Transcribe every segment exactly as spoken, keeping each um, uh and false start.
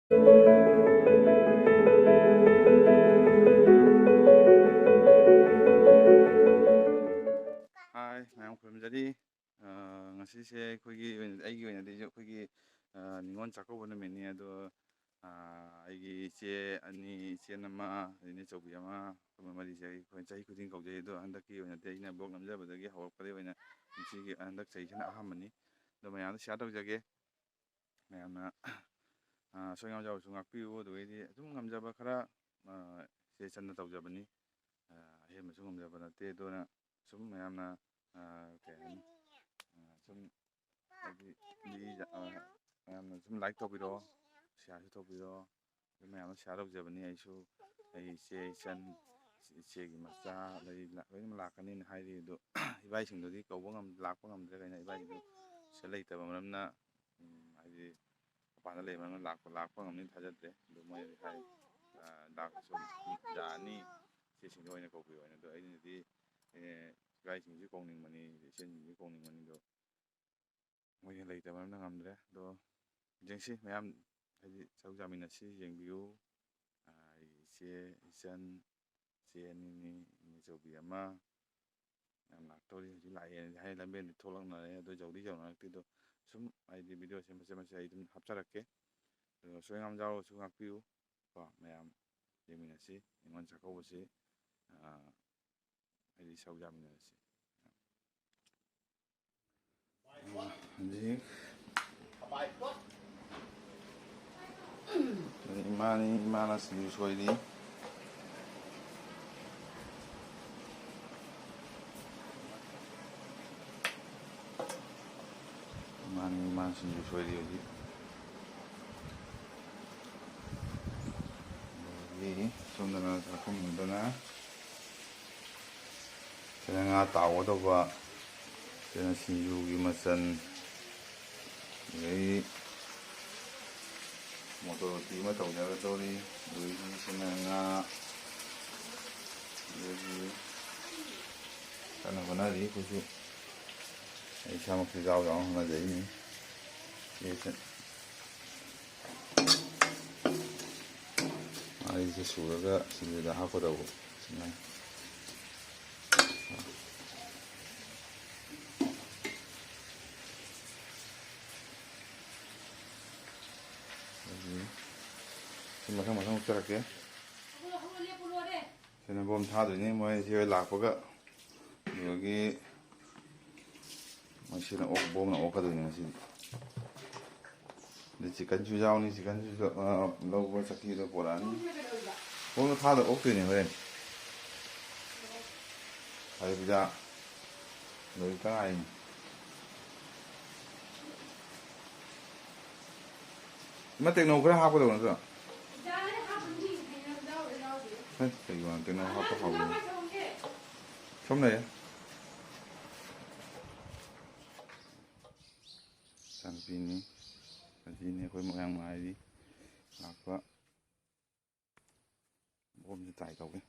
ꯍꯥꯏ, ꯃꯌꯥꯝ ꯈꯨꯔꯨꯝꯖꯔꯤ꯫ ꯑ, ꯉꯁꯤꯁꯦ ꯑꯩꯈꯣꯏꯒꯤ ꯑꯣꯏꯅ, ꯑꯩꯒꯤ ꯑꯣꯏꯅꯗꯤ ꯑꯩꯈꯣꯏꯒꯤ, ꯑ, ꯅꯤꯉꯣꯜ ꯆꯥꯛꯀꯧꯕ ꯅꯨꯃꯤꯠꯅꯤ꯫ ꯑꯗꯣ, ꯑ, ꯑꯩꯒꯤ ꯏꯆꯦ ꯑꯅꯤ, ꯏꯆꯦ ꯑꯃ, ꯑꯗꯩ ꯏꯅꯦꯆꯧꯕꯤ ꯑꯃ, ꯑꯩꯈꯣꯏ ꯃꯔꯤꯁꯦ ꯑꯩꯈꯣꯏ ꯆꯍꯤ ꯈꯨꯗꯤꯡ ꯀꯧꯖꯩ꯫ ꯑꯗꯣ ꯍꯟꯗꯛꯀꯤ ꯑꯣꯏꯅꯗꯤ ꯑꯩꯅ vlog ꯅꯝꯖꯕꯗꯒꯤ ꯍꯧꯔꯛꯄꯗꯒꯤ ꯑꯣꯏꯅ ꯉꯁꯤꯒꯤ, ꯍꯟꯗꯛ ꯆꯍꯤꯁꯤꯅ ꯑꯍꯥꯟꯕꯅꯤ꯫ ꯑꯗꯣ ꯃꯌꯥꯝꯗ share ꯇꯧꯖꯒꯦ꯫ ꯃꯌꯥꯝꯅ, ꯑ, ꯑꯁꯣꯏ ꯑꯉꯥꯝ ꯌꯥꯎꯔꯁꯨ ꯉꯥꯛꯄꯤꯌꯨ꯫ ꯑꯗꯨꯒꯩꯗꯤ ꯑꯗꯨꯝ ꯉꯝꯖꯕ ꯈꯔ, ꯑ, ꯏꯆꯦ ꯆꯟꯅ ꯇꯧꯖꯕꯅꯤ꯫ ꯑ, ꯑꯍꯦꯟꯕꯁꯨ ꯉꯝꯖꯕ ꯅꯠꯇꯦ꯫ ꯑꯗꯨꯅ ꯁꯨꯝ ꯃꯌꯥꯝꯅ, ꯑ, ꯀꯩ ꯍꯥꯏꯅꯤ? ꯑ, ꯁꯨꯝ ꯍꯥꯏꯗꯤ ꯃꯤ, ꯑ, ꯃꯌꯥꯝꯅ ꯁꯨꯝ like ꯇꯧꯕꯤꯔꯛꯑꯣ, shareꯁꯨ ꯇꯧꯕꯤꯔꯛꯑꯣ꯫ ꯑꯗꯨ ꯃꯌꯥꯝꯅ share ꯇꯧꯖꯕꯅꯤ꯫ ꯑꯩꯁꯨ, ꯑꯩ ꯏꯆꯦ, ꯏꯆꯟ, ꯏꯆꯦꯒꯤ ꯃꯆꯥ ꯂꯩ, ꯂꯣꯏꯅꯃꯛ ꯂꯥꯛꯀꯅꯤꯅ ꯍꯥꯏꯔꯤ꯫ ꯑꯗꯣ ꯏꯕꯥꯏꯁꯤꯡꯗꯨꯗꯤ ꯀꯧꯕ ꯉꯝ-, ꯂꯥꯛꯄ ꯉꯝꯗ꯭ꯔꯦ꯫ ꯀꯩꯅꯣ, ꯏꯕꯥꯏꯁꯤꯡꯗꯨ ꯁꯤꯗ ꯂꯩꯇꯕ ꯃꯔꯝꯅ, ꯎꯝ, ꯍꯥꯏꯗꯤ ꯃꯄꯥꯟꯗ ꯂꯩꯕ ꯃꯔꯝꯅ ꯂꯥꯛꯄ, ꯂꯥꯛꯄ ꯉꯝꯅꯤꯅ ꯊꯥꯖꯗ꯭ꯔꯦ꯫ ꯑꯗꯣ ꯃꯣꯏꯅꯗꯤ ꯍꯥꯏ, ꯑ, ꯂꯥꯛꯄꯁꯨ ꯌꯥꯅꯤ, ꯏꯆꯦꯁꯤꯡꯗ ꯑꯣꯏꯅ ꯀꯧꯕꯤꯌꯣ ꯍꯥꯏꯅ꯫ ꯑꯗꯣ ꯑꯩꯅꯗꯤ, ꯑꯦ, ꯏꯕꯥꯏꯁꯤꯡꯁꯨ ꯀꯧꯅꯤꯡꯕꯅꯤ, ꯏꯆꯟꯁꯤꯡꯁꯨ ꯀꯧꯅꯤꯡꯕꯅꯤ꯫ ꯑꯗꯣ ꯃꯣꯏꯅ ꯂꯩꯇꯕ ꯃꯔꯝꯅ ꯉꯝꯗ꯭ꯔꯦ꯫ ꯑꯗꯣ ꯌꯦꯡꯁꯤ ꯃꯌꯥꯝ, ꯍꯥꯏꯗꯤ ꯁꯔꯨꯛ ꯌꯥꯃꯤꯟꯅꯁꯤ, ꯌꯦꯡꯕꯤꯌꯨ꯫ ꯑ, ꯑꯩ ꯏꯆꯦ, ꯏꯆꯟ, ꯏꯆꯦ ꯑꯅꯤꯅꯤ, ꯏꯅꯦꯆꯧꯕꯤ ꯑꯃ, ꯌꯥꯝ ꯂꯥꯛꯇꯧꯔꯤ꯫ ꯍꯧꯖꯤꯛ ꯂꯥꯛꯑꯦꯅꯗꯤ ꯍꯥꯏ, ꯂꯝꯕꯦꯟꯗꯤ ꯊꯣꯛꯂꯛꯅꯔꯦ, ꯑꯗꯣ ꯌꯧꯗꯤ ꯌꯧꯅꯔꯛꯇꯦ꯫ ꯑꯗꯣ ꯁꯨꯝ ꯍꯥꯏꯗꯤ videoꯁꯦ ꯃꯆꯦꯠ ꯃꯆꯦꯠ ꯑꯩ ꯑꯗꯨꯝ ꯍꯥꯞꯆꯔꯛꯀꯦ꯫ ꯑꯗꯣ ꯁꯣꯏ ꯉꯥꯝ ꯌꯥꯎꯔꯒꯁꯨ ꯉꯥꯛꯄꯤꯌꯨ ꯀꯣ꯫ ꯃꯌꯥꯝ ꯌꯦꯡꯃꯤꯟꯅꯁꯤ, ꯅꯤꯉꯣꯜ ꯆꯥꯛꯀꯧꯕꯁꯤ, ꯑ, ꯍꯥꯏꯗꯤ ꯁꯔꯨꯛ ꯌꯥꯃꯤꯟꯅꯔꯁꯤ꯫ ꯍꯧꯖꯤꯛ ꯏꯃꯥꯅꯤ, ꯏꯃꯥꯅ ꯁꯤꯡꯖꯨ ꯁꯣꯏꯔꯤ꯫ ꯏꯃꯥꯅꯤ, ꯏꯃꯥꯅ ꯁꯤꯡꯖꯨ ꯁꯣꯏꯔꯤ ꯍꯧꯖꯤꯛ꯫ ꯑꯗꯒꯤ ꯁꯣꯝꯗꯅ ꯆꯥꯛꯈꯨꯝꯗꯅ ꯁꯤꯗ ꯉꯥ ꯇꯥꯎꯒꯗꯧꯕ, ꯁꯤꯅ ꯁꯤꯡꯖꯨꯒꯤ ꯃꯆꯜ, ꯑꯗꯒꯤ ꯃꯣꯇꯣꯔ ꯎꯇꯤ ꯑꯃ ꯇꯧꯖꯒꯗꯧꯔꯤ, ꯑꯗꯒꯤ ꯁꯤꯅ ꯉꯥ, ꯑꯗꯒꯤ ꯀꯟꯅ ꯍꯣꯠꯅꯔꯤ ꯑꯩꯈꯣꯏꯁꯨ꯫ ꯑꯩ ꯏꯁꯥꯃꯛꯁꯨ ꯌꯥꯎ ꯌꯥꯎꯅ ꯍꯣꯠꯅꯖꯔꯤꯅꯤ꯫ ꯁꯤꯁꯦ ꯑꯩꯁꯦ ꯁꯨꯔꯒ ꯁꯤꯡꯖꯨꯗ ꯍꯥꯞꯀꯗꯧꯕ ꯁꯨꯃꯥꯏꯅ꯫ ꯑꯗꯒꯤ ꯁꯤ ꯃꯊꯪ ꯃꯊꯪ ꯎꯞꯆꯔꯛꯀꯦ꯫ ꯁꯤꯅ ꯕꯣꯝ ꯊꯥꯗꯣꯏꯅꯤ ꯃꯣꯏ ꯁꯤ ꯂꯥꯛꯄꯒ꯫ ꯑꯗꯨꯗꯒꯤ ꯃꯁꯤꯅ ꯑꯣꯛ, ꯕꯣꯝꯅ ꯑꯣꯛꯀꯗꯣꯏꯅꯤ ꯉꯁꯤꯗꯤ꯫ ꯑꯗꯩ ꯆꯤꯛꯀꯟꯁꯨ ꯌꯥꯎꯅꯤ, ꯆꯤꯛꯀꯟꯁꯨ, ꯑ, ꯂꯧꯕ ꯆꯠꯈꯤꯕꯗ ꯄꯣꯔꯛꯑꯅꯤ꯫ ꯕꯣꯝꯅ ꯊꯥꯗ ꯑꯣꯛꯇꯣꯏꯅꯤ ꯍꯣꯔꯦꯟ꯫ ꯐꯔꯦ ꯄꯤꯖꯥ꯫ ꯂꯣꯏ ꯇꯉꯥꯏꯅꯤ꯫ ꯏꯃꯥ, ꯇꯦꯛꯅꯧ ꯈꯔ ꯍꯥꯞꯀꯗꯧꯕ ꯅꯠꯇ꯭ꯔꯣ? ꯍꯦ, ꯀꯩꯒꯤꯅꯣ ꯇꯦꯛꯅꯧ ꯍꯥꯞꯄ ꯍꯥꯎꯕꯅꯤ꯫ ꯁꯣꯝ ꯂꯩꯔꯦ꯫ ꯏꯆꯥꯅꯨꯄꯤꯅꯤ꯫ ꯑꯁꯤꯅꯤ ꯑꯩꯈꯣꯏ ꯃꯣꯏꯔꯥꯡ ꯃꯍꯥꯏꯒꯤ ꯂꯥꯛꯄ꯫ ꯕꯣꯝꯁꯦ ꯇ꯭ꯔꯥꯏ ꯇꯧꯒꯦ꯫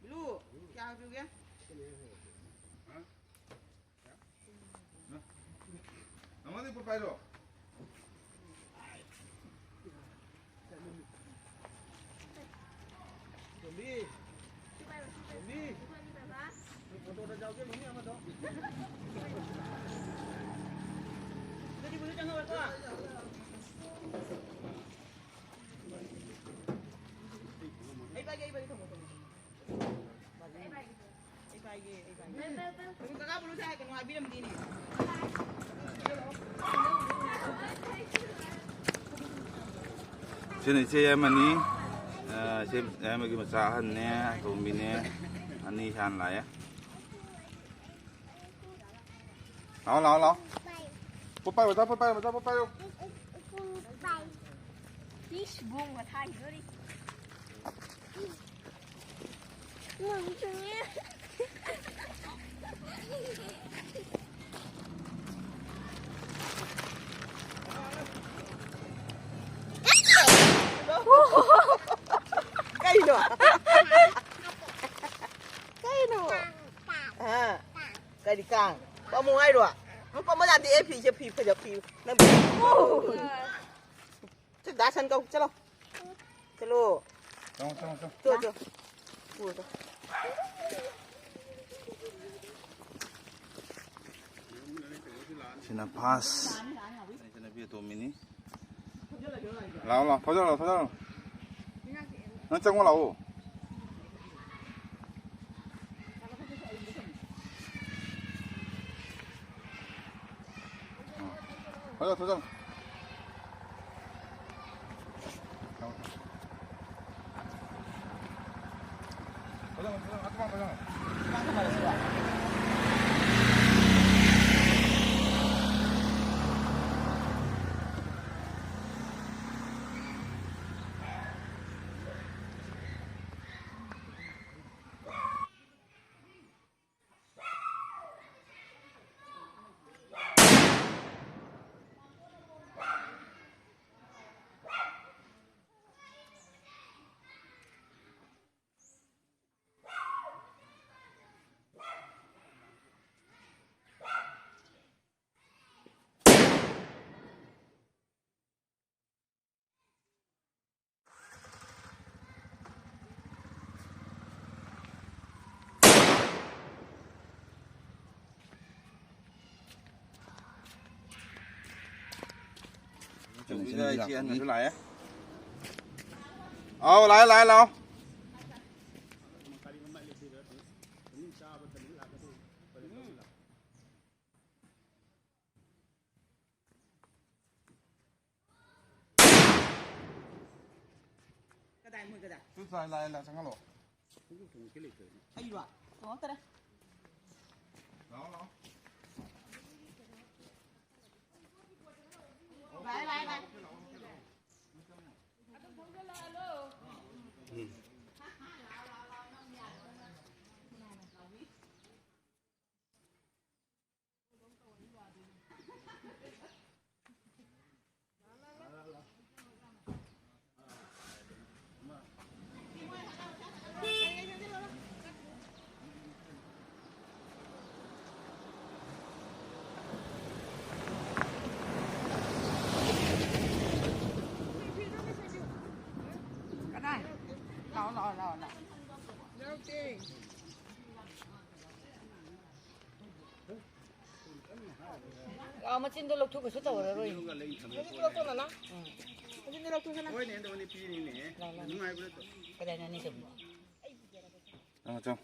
ꯕ꯭ꯂꯨ, ꯀꯌꯥ ꯄꯤꯌꯨꯒꯦ? ꯑꯃꯗꯤ ꯄꯣꯠ ꯄꯥꯏꯔꯣ꯫ ꯇꯣꯝꯕꯤ꯫ ꯇꯣꯝꯕꯤ꯫ ꯅꯪ ꯑꯣꯇꯣꯗ ꯌꯥꯎꯒꯦ, ꯃꯤ ꯑꯃꯗꯣ꯫ ꯑꯗꯨꯗꯤ ꯕ꯭ꯂꯨ ꯆꯪꯍꯧꯔꯣꯀꯣ꯫ ꯑꯩ ꯄꯥꯏꯒꯦ, ꯑꯩ ꯄꯥꯏꯒꯦ, ꯊꯝꯃꯣ, ꯊꯝꯃꯣ꯫ ꯑꯩ ꯄꯥꯏꯒꯦ, ꯑꯩ ꯄꯥꯏꯒꯦ꯫ ꯀꯀꯥ ꯕ꯭ꯂꯨ ꯁꯥꯏ ꯀꯩꯅꯣ ꯍꯥꯏꯕꯤꯔꯝꯗꯦꯅꯦ꯫ ꯁꯤꯅ ꯏꯆꯦ ꯌꯥꯏꯃꯅꯤ꯫ ꯑ, ꯏꯆꯦ ꯌꯥꯏꯃꯒꯤ ꯃꯆꯥ ꯑꯍꯟꯅꯦ, ꯑꯇꯣꯝꯕꯤꯅꯦ, ꯑꯅꯤ ꯍꯥꯟꯅ ꯂꯥꯛꯑꯦ꯫ ꯂꯥꯛꯑꯣ, ꯂꯥꯛꯑꯣ, ꯂꯥꯛꯑꯣ꯫ ꯄꯣꯠ ꯄꯥꯏꯌꯣ, ꯃꯆꯥ ꯄꯣꯠ ꯄꯥꯏꯌꯣ, ꯃꯆꯥ ꯄꯣꯠ ꯄꯥꯏꯌꯣ꯫ ꯏꯁ, ꯕꯣꯝꯒ ꯊꯥꯈꯤꯗꯣꯔꯤ꯫ ꯉꯝꯗ꯭ꯔꯦ꯫ ꯄꯝꯃꯣ ꯍꯥꯏꯔꯣ? ꯑꯃꯨꯛ ꯄꯝꯕ ꯌꯥꯗꯦ꯫ ꯑꯦ, ꯐꯤꯁꯦ, ꯐꯤ ꯐꯖ-, ꯐꯤ ꯅꯪ ꯆꯠ, ꯗꯥ ꯁꯟ ꯀꯧ, ꯆꯠꯂꯣ꯫ ꯆꯠꯂꯣ꯫ ꯆꯪꯉꯣ, ꯆꯪꯉꯣ, ꯆꯪꯉꯣ꯫ ꯆꯣ, ꯆꯣ꯫ ꯄꯨꯔꯣ, ꯆꯣ꯫ ꯁꯤꯅ ꯐꯥꯁ꯫ ꯏꯆꯟꯅꯨꯄꯤ ꯑꯇꯣꯝꯕꯤꯅꯤ꯫ ꯂꯥꯛꯑꯣ, ꯂꯥꯛꯑꯣ, ꯊꯣꯛꯆꯔꯛꯑꯣ, ꯊꯣꯛꯆꯔꯛꯑꯣ꯫ ꯅꯪ ꯆꯪꯉꯣ ꯂꯥꯛꯑꯣ꯫ ꯊꯣꯛꯆꯔꯛꯑꯣ, ꯊꯣꯛꯆꯔꯛꯑꯣ꯫ ꯆꯧꯀꯤꯗ ꯏꯆꯦ ꯑꯍꯟꯁꯨ ꯂꯥꯛꯑꯦ꯫ ꯑꯥꯎ, ꯂꯥꯛꯑꯦ, ꯂꯥꯛꯑꯦ, ꯂꯥꯛꯑꯣ꯫ ꯀꯗꯥꯏ ꯃꯣꯏ ꯀꯗꯥꯏ? ꯁꯤ ꯂꯥꯏ, ꯂꯥꯏ, ꯂꯥꯏ ꯆꯪꯍꯜꯂꯣ꯫ ꯑꯩꯔꯣ? ꯇꯣꯡꯉꯛꯇꯔꯦ꯫ ꯂꯥꯛꯑꯣ, ꯂꯥꯛꯑꯣ꯫ ꯂꯥꯛꯑꯦ, ꯂꯥꯛꯑꯦ, ꯂꯥꯛꯑꯦ꯫ ꯑꯥ, ꯃꯆꯤꯟꯗꯣ ꯂꯧꯊꯣꯛ ꯀꯩꯁꯨ ꯇꯧꯔꯔꯣꯏ꯫ ꯃꯆꯤꯟꯗꯣ ꯂꯧꯊꯣꯛ, ꯅꯅꯥ꯫ ꯎꯝ꯫ ꯃꯆꯤꯟꯗꯣ ꯂꯧꯊꯣꯛꯁꯅꯥ꯫ ꯍꯣꯏꯅꯦ, ꯑꯗꯨꯕꯨꯗꯤ ꯄꯤꯔꯤꯅꯦ꯫ ꯂꯥꯎ, ꯂꯥꯎ꯫ ꯅꯨꯡꯉꯥꯏꯕ ꯅꯠꯇ꯭ꯔꯣ? ꯀꯗꯥꯏꯅꯣ ꯑꯅꯤ ꯇꯧꯕꯤꯗꯣ? ꯆꯪꯉꯣ, ꯆꯪꯉꯣ꯫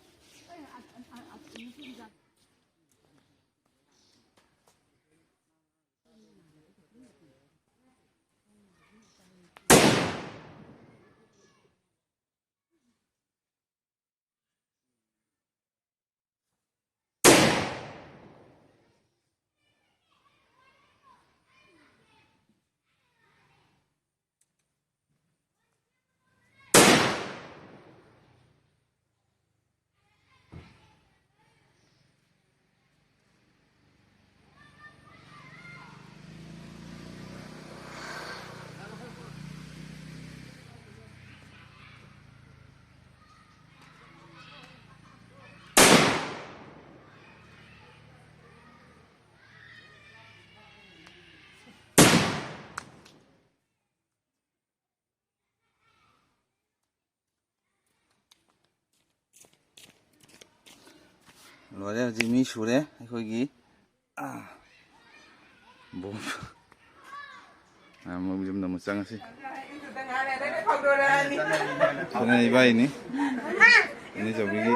ꯂꯣꯏꯔꯦ, ꯍꯧꯖꯤꯛ ꯃꯤ ꯁꯨꯔꯦ ꯑꯩꯈꯣꯏꯒꯤ꯫ ꯑꯥ, ꯕꯣꯝ꯫ ꯑꯥ, ꯑꯃꯨꯛ ꯌꯨꯝꯗ ꯑꯃꯨꯛ ꯆꯪꯉꯁꯤ꯫ ꯁꯤꯅ ꯏꯕꯥꯏꯅꯤ꯫ ꯏꯅꯦꯆꯧꯕꯤꯒꯤ꯫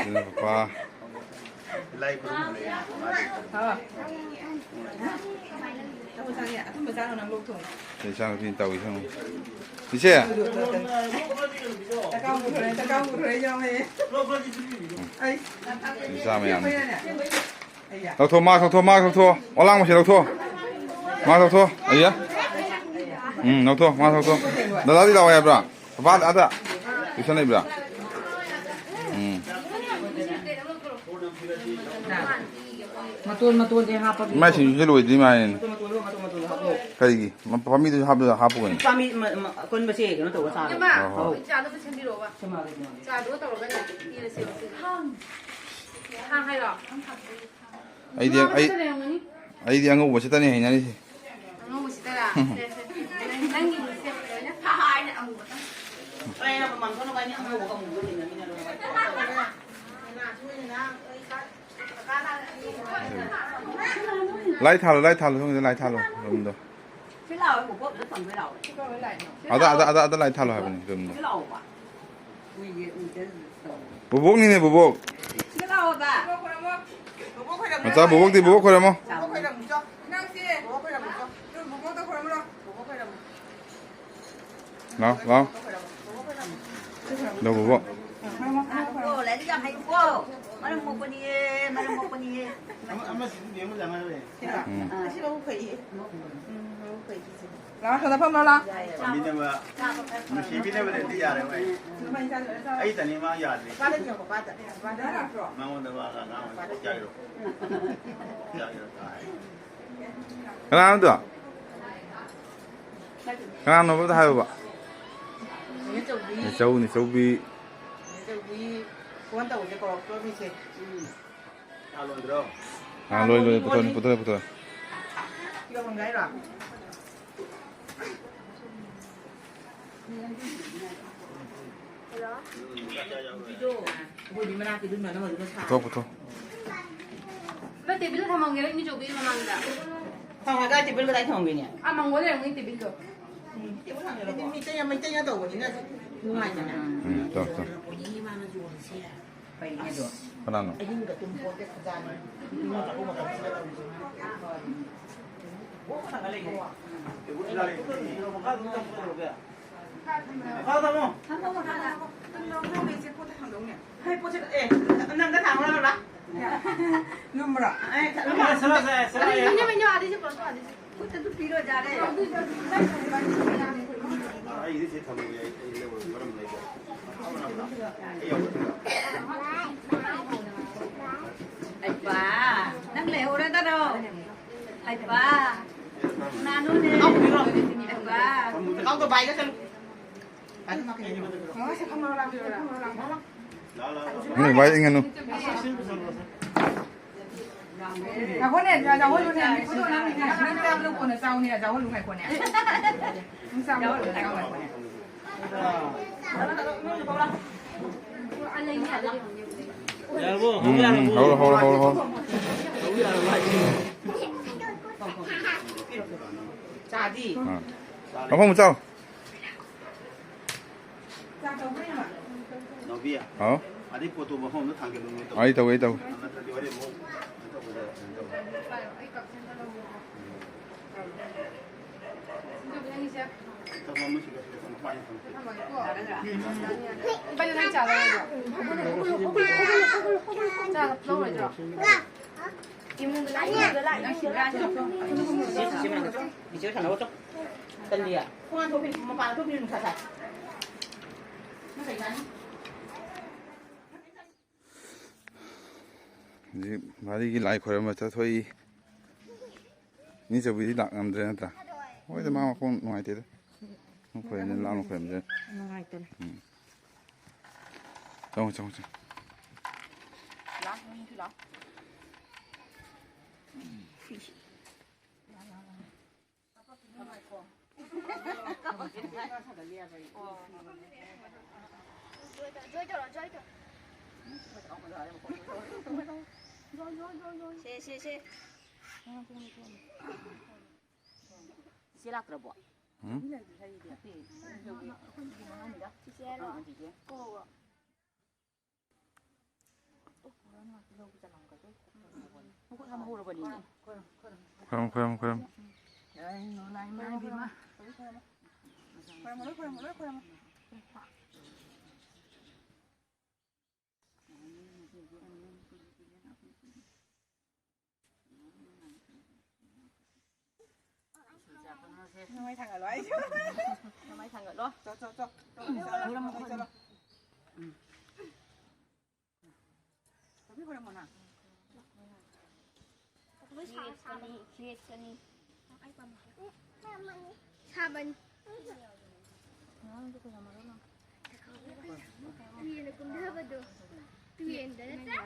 ꯁꯤꯅ ꯄꯄꯥ꯫ ꯏꯆꯥ ꯅꯨꯄꯤꯅ ꯇꯧꯔꯤꯁꯦ ꯌꯦꯡꯉꯨ꯫ ꯏꯆꯦ꯫ ꯏꯆꯥ ꯃꯌꯥꯝ꯫ ꯂꯧꯊꯣꯛ, ꯃꯥ ꯂꯧꯊꯣꯛ, ꯃꯥ ꯂꯧꯊꯣꯛ꯫ ꯑꯣꯂꯥꯡꯕꯁꯤ ꯂꯧꯊꯣꯛ꯫ ꯃꯥ ꯂꯧꯊꯣꯛ꯫ ꯑꯩꯌꯥ꯫ ꯎꯝ, ꯂꯧꯊꯣꯛ, ꯃꯥ ꯂꯧꯊꯣꯛ꯫ ꯗꯗꯥꯗꯤ ꯂꯥꯛꯑꯣ ꯍꯥꯏꯕ꯭ꯔꯥ? ꯄꯄꯥ ꯑꯗ tuition ꯂꯩꯕ꯭ꯔꯥ? ꯎꯝ꯫ ꯃꯇꯣꯟ ꯃꯇꯣꯟꯁꯦ ꯍꯥꯞꯄꯒꯦ꯫ ꯃꯥꯏ ꯁꯤꯡꯖꯨꯁꯦ ꯂꯣꯏꯗ꯭ꯔꯤ ꯃꯥꯜꯂꯦꯅꯦ꯫ ꯃꯇꯣꯟ ꯃꯇꯣꯟ ꯍꯥꯞꯄꯣ, ꯃꯇꯣꯟ ꯃꯇꯣꯟ ꯍꯥꯞꯄꯣ꯫ ꯀꯔꯤꯒꯤ? ꯃ-, ꯄꯥꯝꯕꯤꯗꯨꯁꯨ ꯍꯥꯞꯄ-, ꯍꯥꯞꯄꯨ ꯀꯩꯅꯣ꯫ ꯄꯥꯝꯕꯤ ꯃ-, ꯃ-, ꯑꯀꯟꯕꯁꯦ ꯀꯩꯅꯣ ꯇꯧꯔꯒ ꯆꯥꯔꯣ꯫ ꯏꯃꯥ, ꯍꯣꯏ, ꯍꯣꯏ꯫ ꯆꯥꯗꯨ ꯄꯨꯁꯟꯕꯤꯔꯛꯑꯣꯕ꯫ ꯁꯦꯝꯃꯛꯑꯒꯦ, ꯁꯦꯝꯃꯛꯑꯒꯦ꯫ ꯆꯥꯗꯨꯒ ꯇꯧꯔꯒꯅꯦ, ꯄꯤꯔꯁꯦꯕ ꯁꯤꯁꯦ꯫ ꯊꯥꯡ꯫ ꯊꯥꯡ ꯍꯥꯏꯔꯣ? ꯑꯩꯗꯤ, ꯑꯩ, ꯑꯉꯧꯕꯗ ꯂꯩꯔꯝꯒꯅꯤ꯫ ꯑꯩꯗꯤ ꯑꯉꯧꯕꯁꯤꯇꯅꯤ ꯍꯩꯅꯔꯤꯁꯦ꯫ ꯑꯉꯧꯕꯁꯤꯗꯔꯥ? ꯁꯦ, ꯁꯦ꯫ ꯅꯪ-, ꯅꯪꯒꯤ ꯁꯦꯠꯄꯗ ꯑꯩꯅ ꯐꯥ ꯍꯥꯏꯅ ꯑꯉꯧꯕꯗ꯫ ꯂꯥꯏ ꯊꯥꯜꯂꯣ, ꯂꯥꯏ ꯊꯥꯜꯂꯣ, ꯁꯣꯝꯒꯤꯗ ꯂꯥꯏ ꯊꯥꯜꯂꯣ, ꯔꯨꯝꯗꯣ꯫ ꯁꯤ ꯂꯥꯛꯑꯣ, ꯕꯣꯕꯣꯛ ꯑꯝꯇ ꯊꯝꯕ ꯂꯥꯛꯑꯣ꯫ ꯁꯤ ꯂꯥꯛꯑꯣ, ꯂꯥꯛꯑꯣ꯫ ꯑꯗ, ꯑꯗ, ꯑꯗ, ꯑꯗ ꯂꯥꯏ ꯊꯥꯜꯂꯣ ꯍꯥꯏꯕꯅꯤ, ꯔꯨꯝꯗꯣ꯫ ꯁꯤ ꯂꯥꯛꯑꯣꯕ꯫ ꯎꯏꯌꯦ, ꯎꯏꯗꯦ꯫ ꯕꯣꯕꯣꯛꯅꯤꯅꯦ, ꯕꯣꯕꯣꯛ꯫ ꯁꯤꯗ ꯂꯥꯛꯑꯣꯕ꯫ ꯕꯣꯕꯣꯛ ꯈꯣꯏꯔꯝꯃꯣ꯫ ꯃꯆꯥ ꯕꯣꯕꯣꯛꯇꯤ ꯕꯣꯕꯣꯛ ꯈꯣꯏꯔꯝꯃꯣ꯫ ꯕꯣꯕꯣꯛ ꯈꯣꯏꯔꯝꯃꯨ ꯆꯣ꯫ ꯅꯪꯁꯦ꯫ ꯕꯣꯕꯣꯛ ꯈꯣꯏꯔꯝꯃꯨ ꯆꯣ꯫ ꯅꯪ ꯕꯣꯕꯣꯛꯇ ꯈꯣꯏꯔꯝꯃꯨ ꯂꯥꯎ꯫ ꯕꯣꯕꯣꯛ ꯈꯣꯏꯔꯝꯃꯨ꯫ ꯂꯥꯎ, ꯂꯥꯎ꯫ ꯂꯥꯎ, ꯕꯣꯕꯣꯛ꯫ ꯂꯥꯛꯑꯣ, ꯂꯥꯏꯔꯤꯛ ꯌꯥꯝ ꯍꯩꯀꯣ꯫ ꯃꯔꯝ ꯃꯣꯛꯄꯅꯤꯌꯦ, ꯃꯔꯝ ꯃꯣꯛꯄꯅꯤꯌꯦ꯫ ꯑꯃ, ꯑꯃꯁꯤꯗꯤ ꯕꯦꯝꯃ ꯂꯥꯡꯍꯜꯂꯦ꯫ ꯎꯝ꯫ ꯑꯁꯤ ꯃꯕꯨꯛ ꯐꯩꯌꯦ꯫ ꯎꯝ, ꯃꯕꯨꯛ ꯐꯩ ꯁꯤꯁꯦ꯫ ꯂꯥꯛꯑꯣ, ꯁꯣꯝꯗ ꯐꯝꯂꯣ, ꯂꯥꯛꯑꯣ꯫ ꯄꯥꯝꯕꯤꯅꯕ, ꯅꯨꯡꯁꯤꯕꯤꯅꯕꯗꯗꯤ ꯌꯥꯔꯦ ꯃꯥꯏ꯫ ꯑꯩꯇꯅꯤ ꯃꯥ ꯌꯥꯗ꯭ꯔꯤ꯫ ꯄꯥꯗ ꯌꯦꯡꯉꯣ, ꯄꯥꯗ꯫ ꯄꯥꯗ ꯂꯥꯛꯇ꯭ꯔꯣ? ꯃꯉꯣꯟꯗ ꯋꯥ ꯉꯥꯡꯕ ꯄꯥꯗ ꯌꯥꯏꯔꯣ? ꯌꯥꯏꯔꯣ? ꯀꯅꯥꯅꯣꯗꯣ? ꯀꯅꯥꯅꯣꯕ ꯑꯝꯇ ꯍꯥꯏꯌꯣꯕ? ꯅꯦꯆꯧꯕꯤ꯫ ꯅꯦꯆꯧ, ꯅꯦꯆꯧꯕꯤ꯫ ꯅꯦꯆꯧꯕꯤ꯫ ꯐꯣꯟ ꯇꯧꯕꯁꯦ ꯀꯧꯔꯛꯇ꯭ꯔꯣ ꯃꯤꯁꯦ? ꯎꯝ꯫ ꯑꯥ, ꯂꯣꯏ, ꯂꯣꯏ꯫ ꯄꯨꯊꯣꯛꯑꯣ, ꯄꯨꯊꯣꯛꯑꯣ, ꯄꯨꯊꯣꯛꯑꯣ꯫ ꯀꯤꯂꯣ ꯍꯨꯝꯗ꯭ꯔꯥ ꯍꯥꯏꯔꯣ? ꯅꯨꯄꯤꯗꯣ, ꯑꯩꯈꯣꯏꯗꯤ ꯃꯅꯥꯛꯀꯤ ꯑꯗꯨꯝ ꯌꯣꯟꯅꯕ ꯑꯗꯨꯒ ꯁꯥ꯫ ꯄꯨꯊꯣꯛꯑꯣ, ꯄꯨꯊꯣꯛꯑꯣ꯫ ꯅꯣꯏ ꯇꯦꯕꯜꯗ ꯊꯝꯃꯝꯒꯦꯔꯣ, ꯏꯅꯦꯆꯧꯕꯤ ꯃꯃꯥꯡꯗ? ꯊꯝꯃꯒ ꯇꯦꯕꯜ ꯀꯗꯥꯏ ꯊꯝꯃꯝꯒꯦꯅꯦ? ꯑꯥ, ꯃꯥꯡꯒꯣꯜꯗ ꯂꯩꯔꯝꯒꯅꯤ ꯇꯦꯕꯜꯗꯣ꯫ ꯎꯝ, ꯇꯦꯕꯜ ꯊꯝꯒꯦꯔꯣ? ꯃꯩꯇꯩ, ꯃꯩꯇꯩꯅ ꯇꯧꯕꯅꯤꯅ ꯅꯨꯡꯉꯥꯏꯗꯅ꯫ ꯎꯝ, ꯇꯧ, ꯇꯧ꯫ ꯀꯅꯥꯅꯣ? ꯑꯍꯤꯡꯒ ꯇꯨꯝ ꯄꯣꯠꯇꯦ ꯈꯨꯖꯥꯅꯤ꯫ ꯏꯃꯨꯡ ꯆꯠꯄ ꯃꯇꯝꯁꯤꯗ ꯇꯧꯔꯤꯁꯦ꯫ ꯑꯣ, ꯈꯇꯪꯒ ꯂꯩꯀꯣ꯫ ꯃꯈꯥꯗ ꯑꯗꯨꯝ ꯊꯝꯃꯣ ꯀꯩꯗꯧꯔꯒꯦ? ꯃꯈꯥꯗ ꯊꯝꯃꯣ꯫ ꯊꯝꯃꯣ, ꯃꯈꯥꯗ꯫ ꯅꯪ ꯂꯧꯊꯣꯛꯑꯒ ꯏꯆꯦ ꯄꯣꯠꯇ ꯊꯥꯡꯗꯧꯅꯦ꯫ ꯍꯩ, ꯄꯣꯠꯁꯦ, ꯑꯦ, ꯅꯪꯗ ꯊꯥꯡꯉꯨ ꯂꯥꯎꯔꯥ? ꯂꯨꯝꯕ꯭ꯔꯣ? ꯑꯦ, ꯂꯨꯝꯕ꯭ꯔꯣ? ꯁꯦ, ꯂꯥꯎ, ꯁꯦ, ꯁꯦ, ꯂꯥꯎ, ꯌꯦꯡꯉꯣ꯫ ꯃꯤꯅꯣ, ꯃꯤꯅꯣ, ꯑꯥꯗꯩ ꯆꯠꯄ꯭ꯔꯣ, ꯑꯥꯗꯩ ꯆꯠꯄ꯭ꯔꯣ? ꯈꯨꯠꯇ ꯑꯗꯨꯝ ꯄꯤꯔꯣ, ꯌꯥꯔꯦ꯫ ꯑꯩꯒꯤꯗꯤ ꯁꯤ ꯊꯝꯃꯒꯦ, ꯑꯩ, ꯑꯩ ꯂꯧꯔꯒꯦ, ꯃꯔꯝ ꯂꯩꯇꯦ꯫ ꯑꯩ ꯌꯥꯎꯕ ꯅꯠꯇ꯭ꯔꯣ? ꯍꯩꯄꯥ, ꯅꯪ ꯂꯩꯍꯧꯔꯗꯔꯣ? ꯍꯩꯄꯥ, ꯅꯥꯅꯨꯅꯦ꯫ ꯍꯩꯄꯥ꯫ ꯀꯥꯎꯗꯣ ꯕꯥꯏꯒ ꯆꯠꯂꯨ꯫ ꯎꯝ, ꯚꯥꯏ, ꯏꯪꯉꯅꯨ꯫ ꯉꯥꯏꯈꯣꯅꯦ, ꯆꯥ-, ꯆꯥꯍꯜꯂꯨꯅꯦ, ꯃꯤ ꯐꯣꯇꯣ ꯅꯝꯃꯤꯅꯦ꯫ ꯅꯪ ꯆꯥꯕꯗꯣ ꯀꯣꯟꯅ ꯆꯥꯎꯅꯦ, ꯆꯥꯍꯜꯂꯨ ꯉꯥꯏꯈꯣꯅꯦ꯫ ꯅꯪ ꯆꯥꯕꯗꯣ ꯀꯣꯟꯅ ꯆꯥꯎ ꯉꯥꯏꯈꯣꯅꯦ꯫ ꯎꯝ, ꯎꯝ, ꯍꯧꯔꯣ, ꯍꯧꯔꯣ, ꯍꯧꯔꯣ, ꯍꯧꯔꯣ꯫ ꯑꯥ꯫ ꯃꯐꯝ ꯆꯥꯎ꯫ ꯅꯥꯎꯕꯤ, ꯍꯥꯎ꯫ ꯑꯗꯩ ꯄꯣꯠꯇꯣ ꯃꯐꯝ ꯑꯃꯗ ꯊꯥꯡꯖꯜꯂꯨ, ꯅꯣꯏ ꯇꯧ꯫ ꯑꯩ ꯇꯧꯒꯦ, ꯑꯩ ꯇꯧꯒꯦ꯫ ꯅꯠꯇ꯭ꯔꯗꯤ ꯍꯣꯔꯦꯟ ꯑꯃꯨꯛ ꯀꯩꯅꯣ ꯇꯧꯕꯗ ꯀꯩꯅꯣ ꯇꯧꯕ꯫ ꯍꯧꯖꯤꯛ ꯚꯥꯔꯤꯒꯤ ꯂꯥꯏ ꯈꯣꯏꯔꯝꯕ ꯆꯠꯊꯣꯛꯏ꯫ ꯏꯅꯦꯆꯧꯕꯤꯗꯤ ꯂꯥꯛ ꯉꯝꯗ꯭ꯔꯦ ꯅꯠꯇ꯭ꯔꯥ? ꯍꯣꯏꯗ, ꯃꯥ ꯃꯈꯣꯡ ꯅꯨꯡꯉꯥꯏꯇꯦꯗ꯫ ꯃꯈꯣꯡ ꯈꯣꯏꯔꯝꯗꯅ ꯂꯥꯞꯅ ꯈꯣꯏꯔꯝꯗꯅ꯫ ꯅꯨꯡꯉꯥꯏꯇꯔꯦ꯫ ꯎꯝ꯫ ꯆꯪꯉꯣ, ꯆꯪꯉꯣ, ꯆꯪꯉꯣ꯫ ꯂꯥꯛ, ꯅꯪꯁꯨ ꯂꯥꯛ꯫ ꯁꯦ, ꯁꯦ, ꯁꯦ꯫ ꯆꯤꯆꯦ ꯂꯥꯛꯇ꯭ꯔꯕꯣ? ꯎꯝ? ꯆꯤꯆꯦꯔꯣ? ꯑꯥ, ꯆꯤꯆꯦ꯫ ꯀꯧꯔꯣ꯫ ꯃꯈꯨꯠ ꯍꯥꯝ ꯍꯧꯔꯕꯅꯤꯅꯦ꯫ ꯈꯣꯏꯔꯝ, ꯈꯣꯏꯔꯝ, ꯈꯣꯏꯔꯝ꯫ ꯈꯣꯏꯔꯝꯃꯣ, ꯂꯣꯏ ꯈꯣꯏꯔꯝꯃꯣ, ꯂꯣꯏ ꯈꯣꯏꯔꯝꯃꯣ꯫ ꯅꯃꯥꯏ ꯊꯥꯡꯒꯠꯂꯣ ꯍꯥꯏꯁꯦ꯫ ꯅꯃꯥꯏ ꯊꯥꯡꯒꯠꯂꯣ꯫ ꯆꯣ, ꯆꯣ, ꯆꯣ꯫ ꯆꯣ, ꯆꯣ, ꯆꯣ, ꯆꯣ꯫ ꯈꯣꯏꯔꯝꯃꯣ ꯅꯪ꯫ ꯈꯦꯠꯀꯅꯤ, ꯈꯦꯠꯀꯅꯤ꯫ ꯁꯥꯕꯅꯤ꯫ ꯃꯤꯅ ꯀꯨꯝꯊꯕꯗꯣ ꯇꯨꯔꯦꯟꯗ ꯅꯠꯇ꯭ꯔꯥ?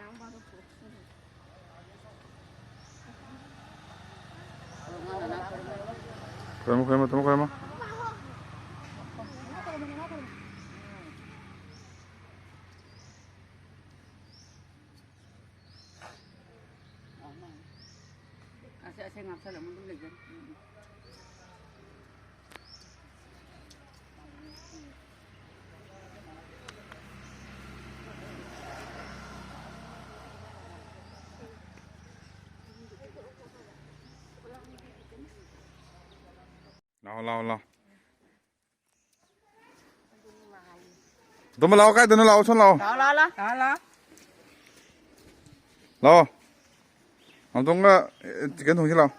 ꯈꯣꯏꯔꯝꯃꯣ, ꯈꯣꯏꯔꯝꯃꯣ, ꯇꯥꯃꯣ ꯈꯣꯏꯔꯝꯃꯣ꯫ ꯉꯥꯛꯁꯜꯂꯝꯃ ꯑꯗꯨꯝ ꯂꯩꯖꯔꯦ꯫ ꯂꯥꯛꯑꯣ, ꯂꯥꯛꯑꯣ, ꯂꯥꯛꯑꯣ꯫ ꯑꯗꯨꯝ ꯂꯥꯛꯑꯣ, ꯀꯥꯏꯗꯅꯣ ꯂꯥꯛꯑꯣ, ꯁꯣꯝ ꯂꯥꯛꯑꯣ꯫ ꯂꯥꯛꯑꯣ, ꯂꯥꯛꯑꯣ, ꯂꯥꯛꯑꯣ꯫ ꯂꯥꯛꯑꯣ, ꯂꯥꯛꯑꯣ꯫ ꯂꯥꯛꯑꯣ꯫ ꯑꯝꯇꯪꯒ, ꯑꯦ, ꯆꯤꯛꯀꯟ ꯊꯣꯡꯁꯤ ꯂꯥꯛꯑꯣ꯫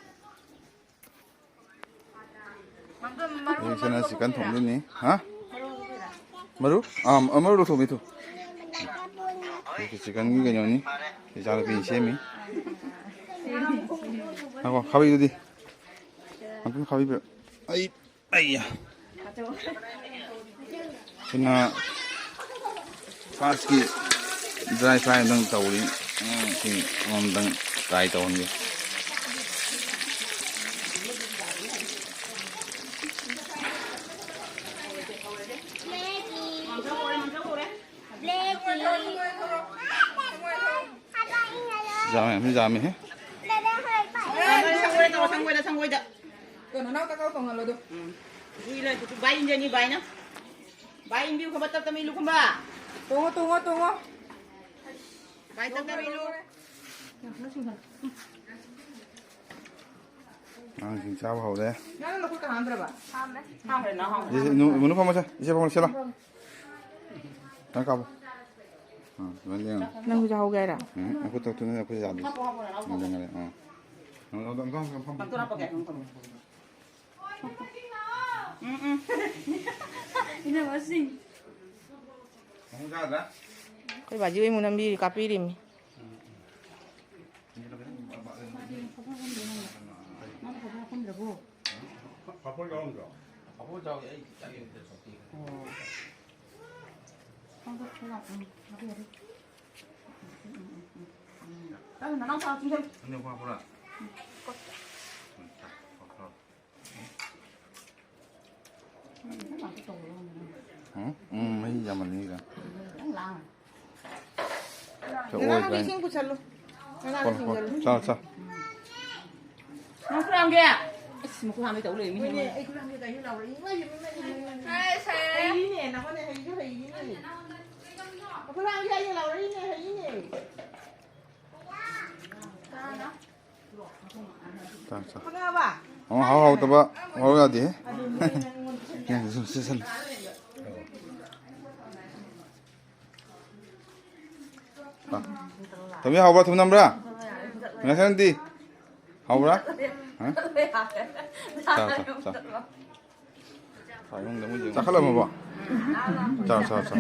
ꯃꯥꯝꯇꯣꯟ, ꯃꯔꯨ, ꯑꯩ ꯁꯤꯅ ꯃꯔꯨ ꯆꯤꯛꯀꯟ ꯂꯧꯊꯣꯛꯄꯤꯔꯥ? ꯊꯣꯡꯗꯣꯏꯅꯤ꯫ ꯍꯥ? ꯃꯔꯨ ꯂꯧꯊꯣꯛꯄꯤꯔꯥ? ꯃꯔꯨ? ꯑꯥ, ꯑ, ꯃꯔꯨ ꯂꯧꯊꯣꯛꯄꯤ ꯊꯨ꯫ ꯑꯩꯒꯤ ꯆꯤꯛꯀꯟꯒꯤ ꯀꯩꯅꯣꯅꯤ꯫ ꯏꯆꯥꯅꯨꯄꯤꯅ ꯁꯦꯝꯃꯤ꯫ ꯉꯥꯏꯈꯣ, ꯈꯥꯕꯩꯗꯨꯗꯤ꯫ ꯑꯝꯇꯪ ꯈꯥꯕꯩ ꯄꯤꯔꯛ-, ꯑꯩ ꯑꯩꯌꯥ꯫ ꯁꯤꯅ ꯐꯥꯔꯁꯀꯤ ꯗ꯭ꯔꯥꯏ ꯐ꯭ꯔꯥꯏ ꯑꯝꯇꯪ ꯇꯧꯔꯤ꯫ ꯎꯝ, ꯁꯤ ꯑꯃꯃꯝꯇꯪ ꯇ꯭ꯔꯥꯏ ꯇꯧꯍꯟꯒꯦ꯫ ꯌꯥꯝꯃꯦ, ꯃꯤ ꯌꯥꯝꯃꯦꯍꯦ꯫ ꯁꯪꯒꯣꯏꯗ ꯇꯧꯔꯣ, ꯁꯪꯒꯣꯏꯗ, ꯁꯪꯒꯣꯏꯗ꯫ ꯀꯩꯅꯣ, ꯅꯅꯥꯎ ꯆꯥꯛꯈꯥꯎ ꯇꯣꯡꯍꯜꯂꯣ ꯑꯗꯨ꯫ ꯎꯝ꯫ ꯖꯨꯏ ꯂꯣꯏ ꯄꯨꯊꯣꯛ-, ꯚꯥꯏ ꯏꯟꯖꯅꯤ, ꯚꯥꯏꯅ꯫ ꯚꯥꯏ ꯏꯟꯕꯤꯌꯨ ꯈꯝꯕ, ꯇꯞ ꯇꯞꯅ ꯏꯜꯂꯨ ꯈꯝꯕ꯫ ꯇꯣꯡꯉꯣ, ꯇꯣꯡꯉꯣ, ꯇꯣꯡꯉꯣ꯫ ꯚꯥꯏ ꯇꯞ ꯇꯞꯅ ꯏꯜꯂꯨ꯫ ꯑꯉꯥꯡꯁꯤꯡ ꯆꯥꯕ ꯍꯧꯔꯦ꯫ ꯅꯪ ꯅꯈꯨꯠꯀ ꯍꯥꯝꯗ꯭ꯔꯕ? ꯍꯥꯝꯃꯦ꯫ ꯍꯥꯝꯈ꯭ꯔꯦ, ꯅꯪ ꯍꯥꯝꯈ꯭ꯔꯦ꯫ ꯏꯆꯦ, ꯅꯨ-, ꯅꯨ ꯐꯝꯃꯣꯁꯦ꯫ ꯏꯆꯦ ꯐꯝꯃꯣ, ꯁꯦ ꯂꯥꯎ꯫ ꯅꯪ ꯀꯥꯞꯄꯣ꯫ ꯑꯥ, ꯑꯗꯨꯃꯥꯏꯅ ꯂꯦꯡꯉꯣ꯫ ꯅꯪꯁꯨ ꯆꯥꯍꯧꯒꯦ ꯍꯥꯏꯔꯣ? ꯎꯝ, ꯅꯈꯨꯠꯇꯣ ꯇꯨꯅ ꯑꯩꯈꯣꯏ ꯌꯥꯗꯦ꯫ ꯍꯥꯞꯄꯣ, ꯍꯥꯞꯄꯣ, ꯅꯅꯥꯎ ꯎꯝ, ꯍꯥꯞꯄꯣ꯫ ꯂꯦꯡꯉꯣ, ꯂꯦꯡꯉꯣ꯫ ꯑꯥ꯫ ꯅꯪ ꯑꯗꯨꯝ ꯐꯝꯃꯣ, ꯐꯝꯃꯣ꯫ ꯎꯝ, ꯎꯝ꯫ ꯏꯅꯝꯃꯁꯤꯡ꯫ ꯃꯈꯣꯡ ꯆꯥꯗ꯭ꯔꯥ? ꯑꯩꯈꯣꯏ ꯕꯥꯖꯤ ꯍꯣꯏ ꯑꯃꯨꯛ ꯅꯝꯕꯤꯔꯤ, ꯀꯥꯞꯄꯤꯔꯤꯃꯤ꯫ ꯅꯪ ꯐꯖꯅ ꯍꯥꯞꯄꯝꯗ꯭ꯔꯕꯣ? ꯄꯥꯐꯣꯔ ꯌꯥꯎꯔꯝꯗ꯭ꯔꯣ? ꯄꯥꯐꯣꯔ ꯌꯥꯎꯏ, ꯑꯩ ꯆꯥꯒꯦ꯫ ꯑꯣ꯫ ꯈꯪꯗꯦ, ꯈꯔ ꯂꯥꯛꯄꯅꯤ꯫ ꯉꯥꯏꯈꯣ, ꯉꯥꯏꯈꯣ꯫ ꯎꯝ, ꯎꯝ, ꯎꯝ, ꯎꯝ, ꯎꯝ꯫ ꯆꯠꯂꯣ, ꯅꯅꯥꯎꯄꯥ ꯆꯤꯡꯁꯤꯜꯂꯨ꯫ ꯑꯅꯤ ꯑꯍꯨꯝ ꯍꯥꯞꯄꯨꯔꯥ? ꯎꯝ, ꯀꯣ-, ꯎꯝ, ꯆꯥ-, ꯄꯥꯐꯣꯔ꯫ ꯎꯝ, ꯎꯝ, ꯃꯍꯤ ꯌꯥꯝꯃꯟꯅꯤꯗ꯫ ꯈꯤꯇꯪ ꯂꯥꯡꯉꯦ꯫ ꯁꯦ, ꯅꯅꯥꯎ ꯑꯣꯏ, ꯏꯁꯤꯡ ꯄꯨꯁꯜꯂꯨ꯫ ꯅꯅꯥꯎ ꯍꯣꯏ, ꯏꯁꯤꯡ ꯍꯣꯏ꯫ ꯄꯨꯁꯜꯂꯨ꯫ ꯆꯥ, ꯆꯥ꯫ ꯂꯥꯡꯒꯦ꯫ ꯑꯁ, ꯃꯈꯨꯠ ꯍꯥꯝꯕꯩ ꯇꯧ ꯂꯩꯔꯝꯃꯤ꯫ ꯍꯣꯏꯅꯦ, ꯑꯩ ꯈꯨꯠ ꯍꯥꯝꯒꯦ ꯇꯧꯔꯤ, ꯂꯥꯎꯔꯛꯏ꯫ ꯏꯃꯥꯏ, ꯏꯃꯥꯏ, ꯏꯃꯥꯏ, ꯏꯃꯥꯏ, ꯏꯃꯥꯏ꯫ ꯍꯩꯅꯦ, ꯅꯈꯣꯏꯅꯦ, ꯍꯩꯁꯨ ꯍꯩꯅꯦ꯫ ꯃꯈꯨꯠ ꯍꯥꯝꯒꯦ ꯍꯥꯏꯌꯦ, ꯂꯥꯎꯔꯛꯏꯅꯦ, ꯍꯩꯅꯦ꯫ ꯆꯥ, ꯆꯥ꯫ ꯈꯪꯉꯕ? ꯑꯃ ꯍꯥꯎ ꯍꯥꯎꯇꯕ ꯍꯥꯎ ꯌꯥꯗꯦꯍꯦ꯫ ꯑꯗꯨ ꯅꯪꯉꯣꯟꯗ ꯄꯤꯁꯟꯒꯦ꯫ ꯌꯥ, ꯁꯨꯝ ꯆꯦꯁꯜꯂꯨ꯫ ꯊꯕꯤ ꯍꯥꯎꯕ꯭ꯔꯥ? ꯊꯨꯝ ꯅꯝꯕ꯭ꯔꯥ? ꯉꯁꯥꯏꯗꯤ ꯍꯥꯎꯕ꯭ꯔꯥ? ꯍꯥ? ꯆꯥ, ꯆꯥ, ꯆꯥ꯫ ꯆꯥꯈꯠꯂꯝꯃꯕꯣ? ꯆꯥ, ꯆꯥ, ꯆꯥ꯫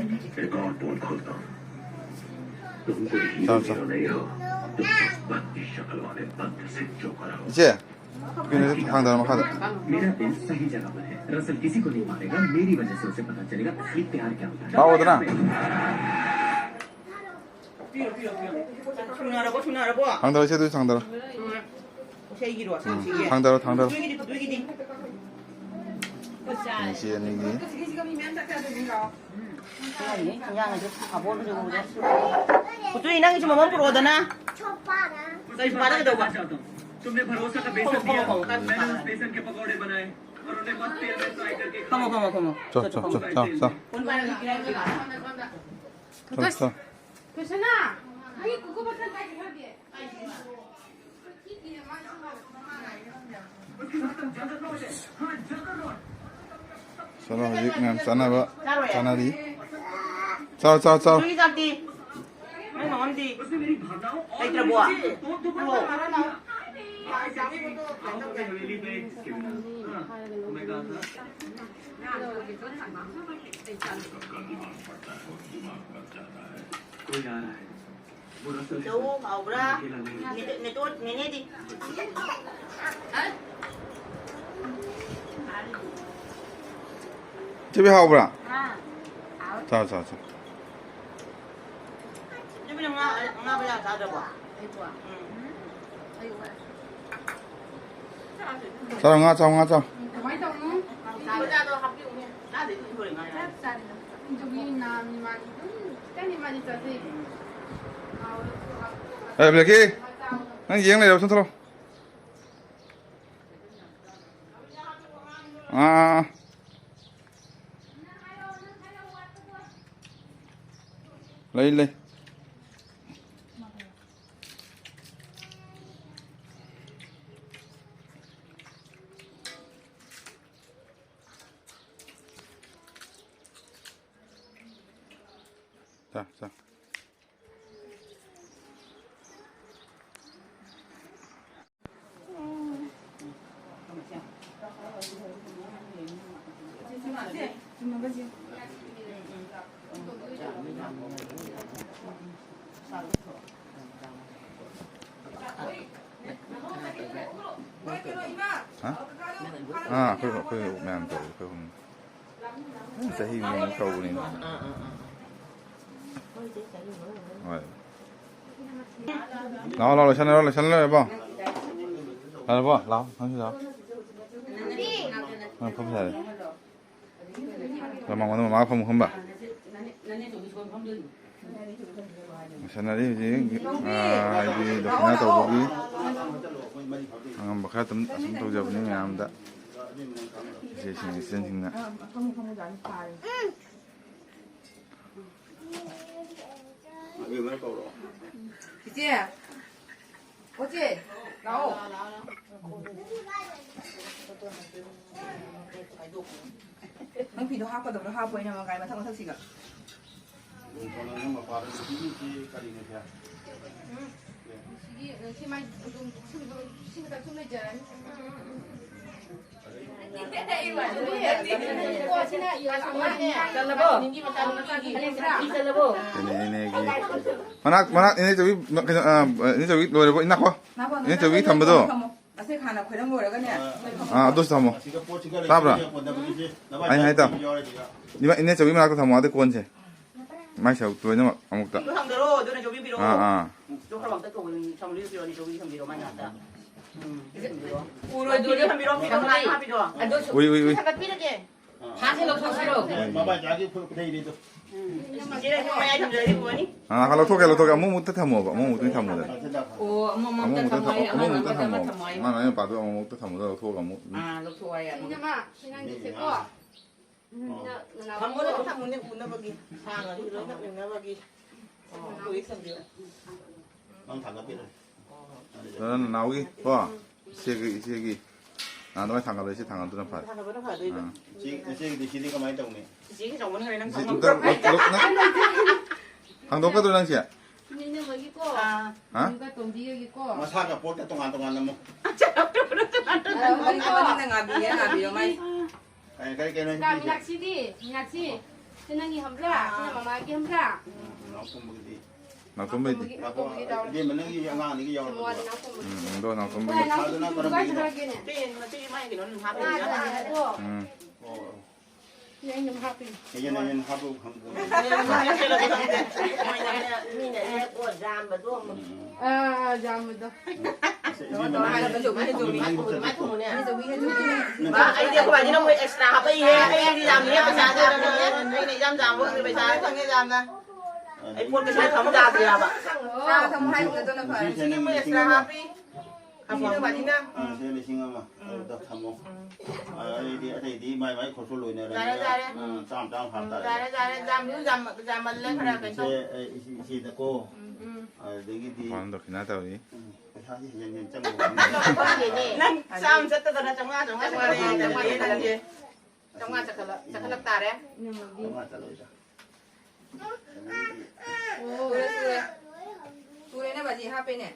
ꯆꯥ, ꯆꯥ꯫ ꯏꯆꯦ, ꯀꯩꯅꯣꯁꯦ ꯊꯥꯡꯗꯔꯣ ꯃꯈꯥꯗ꯫ मेरा दिल सही जगह पर है। रसल किसी को नहीं मारेगा, मेरी वजह से उसे पता चलेगा असली प्यार क्या होता है। ꯂꯥꯛꯑꯣꯗꯅ꯫ ꯁꯨꯅꯔꯕꯣ, ꯁꯨꯅꯔꯕꯣ? ꯊꯥꯡꯗꯔꯣ, ꯏꯆꯦ, ꯑꯗꯨꯁꯨ ꯊꯥꯡꯗꯔꯣ꯫ ꯎꯝ꯫ ꯏꯁꯩꯒꯤꯔꯣ, ꯎꯝ, ꯁꯤꯒꯤ? ꯊꯥꯡꯗꯔꯣ, ꯊꯥꯡꯗꯔꯣ꯫ ꯄꯨꯇꯨꯏꯒꯤꯗꯤ, ꯄꯨꯇꯨꯏꯒꯤꯗꯤ꯫ ꯏꯆꯦ ꯑꯅꯤꯒꯤ꯫ ꯁꯤꯒ ꯃꯤ ꯃꯌꯥꯝ ꯆꯥꯛ ꯆꯥꯗꯣꯏꯅꯤꯔꯣ? ꯎꯝ꯫ ꯏꯟꯖꯥꯡꯁꯨ ꯑꯄꯣꯟꯕꯁꯨ ꯎꯔꯦ꯫ ꯄꯨꯇꯨꯏ, ꯅꯪꯒꯤꯁꯨ ꯃꯃꯥ ꯄꯨꯔꯛꯑꯣꯗꯅ꯫ ꯀꯩ ꯄꯥꯗ ꯀꯩꯗꯧꯕ? तुमने भरोसा का बेसन दिया, मैंने उस बेसन के पकौड़े बनाए और उन्हें मस्त तेल में फ्राई करके ꯈꯪꯉꯣ, ꯈꯪꯉꯣ, ꯈꯪꯉꯣ꯫ ꯆꯣ, ꯆꯣ, ꯆꯣ, ꯆꯣ, ꯆꯣ꯫ ꯀꯣꯟ ꯄꯥꯏꯔꯒ ꯄꯤꯔꯛꯑꯒꯦ꯫ ꯆꯣ, ꯆꯣ꯫ ꯀ꯭ꯔꯤꯁꯅꯥ, ꯑꯩ ꯀꯨꯀꯨ ꯕꯇꯟ ꯄꯥꯏꯒꯦ ꯍꯥꯏꯔꯗꯤ꯫ ꯆꯠꯂꯣ, ꯍꯧꯖꯤꯛ ꯃꯌꯥꯝ ꯆꯥꯅꯕ ꯆꯥꯅꯔꯤ꯫ ꯆꯥꯎ, ꯆꯥꯎ, ꯆꯥꯎ꯫ ꯅꯣꯏꯒꯤ ꯆꯥꯛꯇꯤ? ꯅꯣꯏ ꯃꯥꯝꯗꯤ? ꯂꯩꯇ꯭ꯔꯕꯣ? ꯆꯧ ꯍꯥꯎꯕ꯭ꯔꯥ? ꯅꯦ-, ꯅꯦꯇꯣ-, ꯅꯦꯅꯦꯗꯤ? ꯆꯦꯕꯤ ꯍꯥꯎꯕ꯭ꯔꯥ? ꯆꯥꯎ, ꯆꯥꯎ, ꯆꯥꯎ꯫ ꯆꯦꯕꯤ, ꯅꯪ ꯉꯥ, ꯉꯥ ꯕꯖꯥ ꯆꯥꯗ꯭ꯔꯕꯣ? ꯎꯝ꯫ ꯆꯥꯎ, ꯉꯥ ꯆꯥꯎ, ꯉꯥ ꯆꯥꯎ꯫ ꯀꯃꯥꯏꯅ ꯇꯧꯅꯣ? ꯃꯆꯥꯗꯣ ꯍꯥꯞꯄꯤꯌꯨꯅꯦ꯫ ꯆꯥꯗ꯭ꯔꯗꯤ ꯂꯣꯏꯔꯦ ꯉꯥ꯫ ꯆꯥꯗ꯭ꯔꯗꯤ꯫ ꯑꯗꯨꯒꯤ ꯅꯥꯝꯅꯤ ꯃꯥꯗꯤ ꯑꯗꯨꯝ ꯈꯤꯇꯪꯗꯤ ꯃꯥꯗꯤ ꯆꯥꯖꯩ꯫ ꯑꯦ, ꯕ꯭ꯂꯦꯀꯤ, ꯅꯪ ꯌꯦꯡ ꯂꯩꯔꯕ? ꯆꯠꯊꯣꯔꯛꯑꯣ꯫ ꯑꯥ, ꯂꯩ, ꯂꯩ꯫ ꯆꯥ, ꯆꯥ꯫ ꯍꯥ? ꯑꯥ, ꯑꯩꯈꯣꯏ, ꯑꯩꯈꯣꯏ ꯃꯌꯥꯝ ꯇꯧꯋꯤ, ꯑꯩꯈꯣꯏ ꯑꯍꯨꯝ꯫ ꯆꯍꯤ ꯈꯨꯗꯤꯡꯒꯤ ꯇꯧꯕꯅꯤꯅ꯫ ꯍꯣꯏ꯫ ꯂꯥꯛꯑꯣ, ꯂꯥꯛꯑꯣ, ꯂꯣꯏꯁꯟꯅꯔꯣ, ꯂꯣꯏꯁꯟꯅꯔꯣ, ꯏꯕꯣ꯫ ꯌꯥꯔꯕꯣ? ꯂꯥꯛꯑꯣ, ꯅꯪꯁꯨ ꯂꯥꯛꯑꯣ꯫ ꯅꯪ ꯐꯝ ꯌꯥꯔꯦ꯫ ꯃꯉꯣꯟꯗ ꯃꯃꯥ ꯐꯝ ꯐꯝꯕ꯫ ꯂꯣꯏꯁꯟꯅꯔꯤ ꯍꯧꯖꯤꯛ, ꯑꯥ, ꯍꯥꯏꯗꯤ ꯗꯈꯤꯅꯥ ꯇꯧꯕꯒꯤ ꯑꯉꯝꯕ ꯈꯔ ꯑꯗꯨꯝ ꯑꯁꯨꯝ ꯇꯧꯖꯕꯅꯤ ꯃꯌꯥꯝꯗ꯫ ꯏꯆꯦꯁꯤꯡ, ꯏꯆꯦꯁꯤꯡꯅ꯫ ꯏꯆꯦ, ꯀꯣꯆꯤ, ꯂꯥꯛꯑꯣ꯫ ꯅꯪ ꯐꯤꯗꯣ ꯍꯥꯞꯀꯗꯕꯗꯣ ꯍꯥꯞꯄꯣ, ꯑꯩꯅ ꯃꯉꯥꯏ ꯃꯊꯛ ꯃꯊꯛꯁꯤꯒ꯫ ꯁꯤꯒꯤ, ꯁꯤ ꯃꯥꯏ ꯑꯗꯨꯝ ꯁꯤꯡꯕ, ꯁꯤꯡꯕ ꯁꯨꯝ ꯂꯩꯖꯔꯅꯤ꯫ ꯆꯜꯂꯕꯣ? ꯐꯤ ꯆꯜꯂꯕꯣ? ꯀꯩꯅꯣ, ꯏꯅꯦꯒꯤ ꯃꯅꯥꯛ, ꯃꯅꯥꯛ, ꯏꯅꯦ ꯆꯧꯕꯤ, ꯀꯩꯅꯣ, ꯑ, ꯏꯅꯦ ꯆꯧꯕꯤ ꯂꯣꯏꯔꯕꯣ? ꯏꯅꯥꯛꯀꯣ? ꯏꯅꯦ ꯆꯧꯕꯤ ꯊꯝꯕꯗꯣ? ꯑꯁꯤ ꯍꯥꯟꯅ ꯈꯣꯏꯔꯝ ꯂꯣꯏꯔꯒꯅꯦ꯫ ꯑꯥ, ꯑꯗꯨꯁꯨ ꯊꯝꯃꯣ꯫ ꯇꯥꯕ꯭ꯔꯥ? ꯑꯩ ꯍꯥꯏ ꯇꯥꯎ꯫ ꯏꯃꯥ, ꯏꯅꯦ ꯆꯧꯕꯤ ꯃꯅꯥꯛꯇ ꯊꯝꯃꯣ, ꯑꯗꯩ ꯀꯣꯟꯁꯦ꯫ ꯃꯥꯏ ꯁꯔꯨꯛ ꯂꯣꯏꯅꯃꯛ ꯑꯃꯨꯛꯇ꯫ ꯏꯗꯣ ꯊꯝꯗꯔꯣ, ꯑꯗꯨꯅ ꯆꯧꯕꯤ ꯄꯤꯔꯛꯑꯣ꯫ ꯑꯥ, ꯑꯥ꯫ ꯆꯧ ꯈꯔ ꯑꯝꯇ ꯊꯣꯡꯉꯣ, ꯁꯝꯂꯤ ꯄꯤꯔꯛꯑꯣꯅꯦ, ꯆꯧꯕꯤ ꯊꯝꯕꯤꯔꯛꯑꯣ, ꯃꯥꯏ ꯅꯥꯛꯇ꯫ ꯎꯝ, ꯊꯝꯕꯤꯔꯛꯑꯣ꯫ ꯎꯔꯣꯏꯗꯣꯔꯤ꯫ ꯊꯝꯕꯤꯔꯛꯑꯣ, ꯐꯤꯗꯣ ꯀꯅꯥꯅ ꯍꯥꯞꯄꯤꯗꯣ? ꯑꯗꯨꯁꯨ ꯎꯏ, ꯎꯏ, ꯎꯏ꯫ ꯊꯥꯡꯒꯠꯄꯤꯔꯒꯦ꯫ ꯐꯥꯁꯦ ꯂꯧꯊꯣꯛꯁꯤꯔꯣ? ꯃꯕꯥꯏ ꯆꯥꯒꯤ ꯈꯨꯗꯩꯅꯤꯗꯣ꯫ ꯏꯆꯦ ꯅꯪꯁꯨ ꯃꯌꯥꯏ ꯊꯝꯖꯔꯗꯤ ꯐꯅꯤ꯫ ꯑꯥ, ꯂꯧꯊꯣꯛꯀꯦ, ꯂꯧꯊꯣꯛꯀꯦ꯫ ꯑꯃꯨꯛꯃꯨꯛꯇ ꯊꯝꯃꯣꯕ, ꯑꯃꯨꯛꯃꯨꯛꯇ ꯊꯝꯃꯣꯗꯅ꯫ ꯑꯣ, ꯑꯃꯨꯛꯃꯨꯛꯇ ꯑꯃꯨꯛꯃꯨꯛꯇ ꯊꯝꯃꯣ, ꯊꯝꯃꯣ, ꯑꯃꯨꯛꯃꯨꯛꯇ ꯑꯃꯨꯛꯃꯨꯛꯇ ꯊꯝꯃꯣ꯫ ꯊꯝꯃꯣ ꯍꯥꯏꯌꯣ꯫ ꯃꯥꯅ ꯑꯩ ꯃꯄꯥꯗꯣ ꯑꯃꯨꯛꯃꯨꯛꯇ ꯊꯝꯃꯣꯗ ꯂꯧꯊꯣꯛꯑꯒ ꯑꯃꯨꯛ꯫ ꯑꯥ, ꯂꯧꯊꯣꯛꯑꯣ ꯍꯥꯏꯌꯣ꯫ ꯏꯅꯝꯃ, ꯁꯤ ꯅꯪꯒꯤ ꯁꯦꯀꯣ꯫ ꯊꯝꯃꯣꯅꯦ, ꯊꯝꯃꯣꯅꯦ, ꯎꯅꯕꯒꯤ꯫ ꯁꯥꯡꯉꯁꯨ ꯂꯣꯏꯅ ꯎꯅꯕꯒꯤ꯫ ꯑꯣ, ꯂꯣꯏ ꯊꯝꯕꯤꯌꯨ꯫ ꯅꯪ ꯊꯥꯡꯒꯠꯄꯤꯔꯣ꯫ ꯅꯪ ꯅꯅꯥꯎꯒꯤ ꯀꯣ, ꯏꯆꯦꯒꯤ, ꯏꯆꯦꯒꯤ꯫ ꯑꯥ, ꯑꯗꯨꯃꯥꯏꯅ ꯊꯥꯡꯒꯠꯂꯣ, ꯏꯆꯦ ꯊꯥꯡꯒꯠꯄꯗꯨꯅ ꯐꯔꯦ꯫ ꯊꯥꯡꯒꯠꯄꯅ ꯐꯗꯣꯏꯅꯦ꯫ ꯑꯥ꯫ ꯏꯆꯦ, ꯏꯆꯦꯒꯤꯗꯤ ꯁꯤꯗꯤ ꯀꯃꯥꯏꯅ ꯇꯧꯅꯤ? ꯏꯆꯦꯒꯤ ꯆꯥꯎꯃꯟꯈ꯭ꯔꯦ, ꯅꯪ ꯏꯆꯦ ꯆꯥꯎꯃꯟꯈ꯭ꯔꯦ꯫ ꯂꯣꯛ-, ꯂꯣꯛ-, ꯅꯪ ꯍꯥꯡꯗꯣꯛꯀꯗ꯭ꯔꯣ ꯅꯪꯁꯦ? ꯏꯅꯝꯃꯒꯤꯀꯣ, ꯑꯥ꯫ ꯍꯥ? ꯏꯅꯝꯃꯒ ꯇꯣꯝꯕꯤꯒꯒꯤꯀꯣ꯫ ꯃꯁꯥꯒ ꯄꯣꯠꯀ ꯇꯣꯉꯥꯟ ꯇꯣꯉꯥꯟꯅ ꯑꯃꯨꯛ꯫ ꯃꯅꯤꯡ, ꯃꯅꯤꯡꯗ ꯉꯥꯕꯤꯌꯦ, ꯉꯥꯕꯤꯌꯣ ꯃꯥꯏ꯫ ꯀꯩ, ꯀꯩ, ꯀꯩꯅꯣ ꯁꯤꯗꯤ? ꯃꯤꯅꯥꯛꯁꯤꯗꯤ, ꯃꯤꯅꯥꯛꯁꯤ꯫ ꯁꯤ ꯅꯪꯒꯤ ꯍꯝꯕ꯭ꯔꯥ? ꯁꯤꯅ ꯃꯃꯥꯒꯤ ꯍꯝꯕ꯭ꯔꯥ? ꯎꯝ, ꯅꯥꯎꯇꯣꯝꯕꯒꯤꯗꯤ꯫ ꯅꯥꯎꯇꯣꯝꯕꯩꯗꯤ? ꯅꯥꯎꯇꯣꯝꯕꯒꯤ ꯇꯧꯔꯦ꯫ ꯏꯕꯦꯝꯃ, ꯅꯪꯒꯤ ꯑꯉꯥꯡ ꯑꯅꯤꯒꯤ ꯌꯥꯎꯔꯕꯣ? ꯃꯣꯏ ꯅꯥꯎꯇꯣꯝꯕꯒꯤ꯫ ꯎꯝ, ꯎꯝ, ꯑꯗꯣ ꯅꯥꯎꯇꯣꯝꯕꯒꯤ꯫ ꯃꯆꯥꯗꯨꯅ ꯀꯔꯝꯕꯒꯤꯅꯣ? ꯃꯆꯦ, ꯃꯆꯦꯒꯤ ꯃꯥꯏ ꯀꯩꯅꯣ ꯑꯗꯨꯝ ꯍꯥꯞꯄ ꯌꯥꯏ꯫ ꯎꯝ꯫ ꯑꯣ꯫ ꯌꯥꯏ, ꯑꯗꯨꯝ ꯍꯥꯞꯄꯤꯅꯦ꯫ ꯍꯌꯦꯡ, ꯍꯌꯦꯡ ꯍꯥꯞꯄ ꯈꯪꯗꯦ꯫ ꯃꯣꯏꯅ ꯃꯤꯅ ꯍꯦꯛ ꯑꯣ ꯖꯥꯝꯕꯗꯣ ꯑꯃꯨꯛ꯫ ꯎꯝ꯫ ꯑꯥ, ꯑꯥ, ꯖꯥꯝꯕꯗꯣ꯫ ꯏꯆꯦ, ꯏꯆꯦ, ꯃꯥꯏ ꯃꯥꯏ ꯆꯨꯝꯃꯤ, ꯆꯨꯝꯃꯤ꯫ ꯃꯥꯏ ꯆꯨꯝꯃꯤ꯫ ꯃꯥꯏ ꯆꯨꯝꯃꯤꯅꯦ꯫ ꯃꯥ, ꯑꯩꯗꯤ ꯑꯩꯈꯣꯏ ꯕꯥꯁꯤꯅ ꯃꯣꯏ ꯑꯦꯛꯁꯇ꯭ꯔꯥ ꯍꯥꯞꯄꯛꯏꯍꯦ꯫ ꯑꯩꯗꯤ ꯌꯥꯝꯅ ꯍꯦꯟꯅ ꯄꯩꯁꯥ ꯊꯥꯗꯕꯅꯦ꯫ ꯑꯩꯅ ꯏꯌꯥꯝ ꯌꯥꯝꯕ ꯑꯣꯏꯔꯁꯨ ꯄꯩꯁꯥ ꯐꯪꯉꯦ ꯌꯥꯝꯅ꯫ ꯑꯩ ꯄꯣꯠ ꯀꯩꯁꯨ ꯊꯝ ꯌꯥꯗ꯭ꯔꯦ ꯍꯥꯏꯕ꯫ ꯁꯥ ꯊꯝꯃꯣ ꯍꯥꯏꯕꯗꯨꯅ ꯐꯔꯦ꯫ ꯁꯤꯒꯤ ꯃꯣꯏ ꯑꯦꯛꯁꯇ꯭ꯔꯥ ꯍꯥꯞꯄꯤ꯫ ꯈꯪꯉꯕ? ꯁꯤꯒꯤ ꯕꯥꯁꯤꯅ꯫ ꯑꯥ, ꯁꯤꯗ ꯂꯤꯁꯤꯡ ꯑꯃ꯫ ꯎꯝ꯫ ꯑꯗꯨꯗ ꯊꯝꯃꯣ꯫ ꯎꯝ꯫ ꯑꯗꯩꯗꯤ ꯑꯇꯩꯗꯤ ꯃꯥꯏ ꯃꯥꯏ ꯈꯣꯔꯁꯥ ꯂꯣꯏꯅꯔꯕꯅꯤꯅ, ꯌꯥꯔꯦ, ꯌꯥꯔꯦ꯫ ꯑꯥ, ꯆꯥꯝ ꯆꯥꯝ ꯎꯝ, ꯍꯥꯞꯇꯥꯔꯦ꯫ ꯌꯥꯔꯦ, ꯌꯥꯔꯦ꯫ ꯌꯥꯝꯁꯨ ꯌꯥꯝ-, ꯌꯥꯝꯃꯜꯂꯦ, ꯈꯔ ꯎꯝ, ꯀꯩꯅꯣ ꯏꯆꯦ, ꯇꯧ꯫ ꯑꯩ ꯏꯆꯦ, ꯏꯆꯦꯗꯀꯣ꯫ ꯎꯝ, ꯎꯝ꯫ ꯑꯗꯨꯗꯒꯤꯗꯤ ꯃꯄꯥꯟ ꯗꯈꯤꯅꯥ ꯇꯧꯔꯤ꯫ ꯎꯝ, ꯄꯩꯁꯥꯁꯦ ꯍꯦꯟ ꯍꯦꯟ ꯆꯪꯕ ꯋꯥꯅꯤ꯫ ꯅꯪ ꯆꯥꯝꯃ ꯆꯠꯇꯗꯅ ꯆꯥꯝꯃꯉꯥ, ꯆꯥꯝꯃꯉꯥ, ꯆꯥꯝꯃꯉꯥ ꯆꯠꯂꯦ ꯅꯪꯗꯤ꯫ ꯆꯥꯝꯃꯉꯥ ꯆꯠꯈꯠꯂ-, ꯆꯠꯈꯠꯂꯛ ꯇꯥꯔꯦ꯫ ꯆꯥꯝꯃꯉꯥ ꯆꯠꯂꯣꯏꯗ꯫ ꯁꯨꯔꯦ, ꯁꯨꯔꯦ꯫ ꯁꯨꯔꯦꯅꯦ, ꯕꯥꯖꯤ ꯍꯥꯞꯄꯦꯅꯦ꯫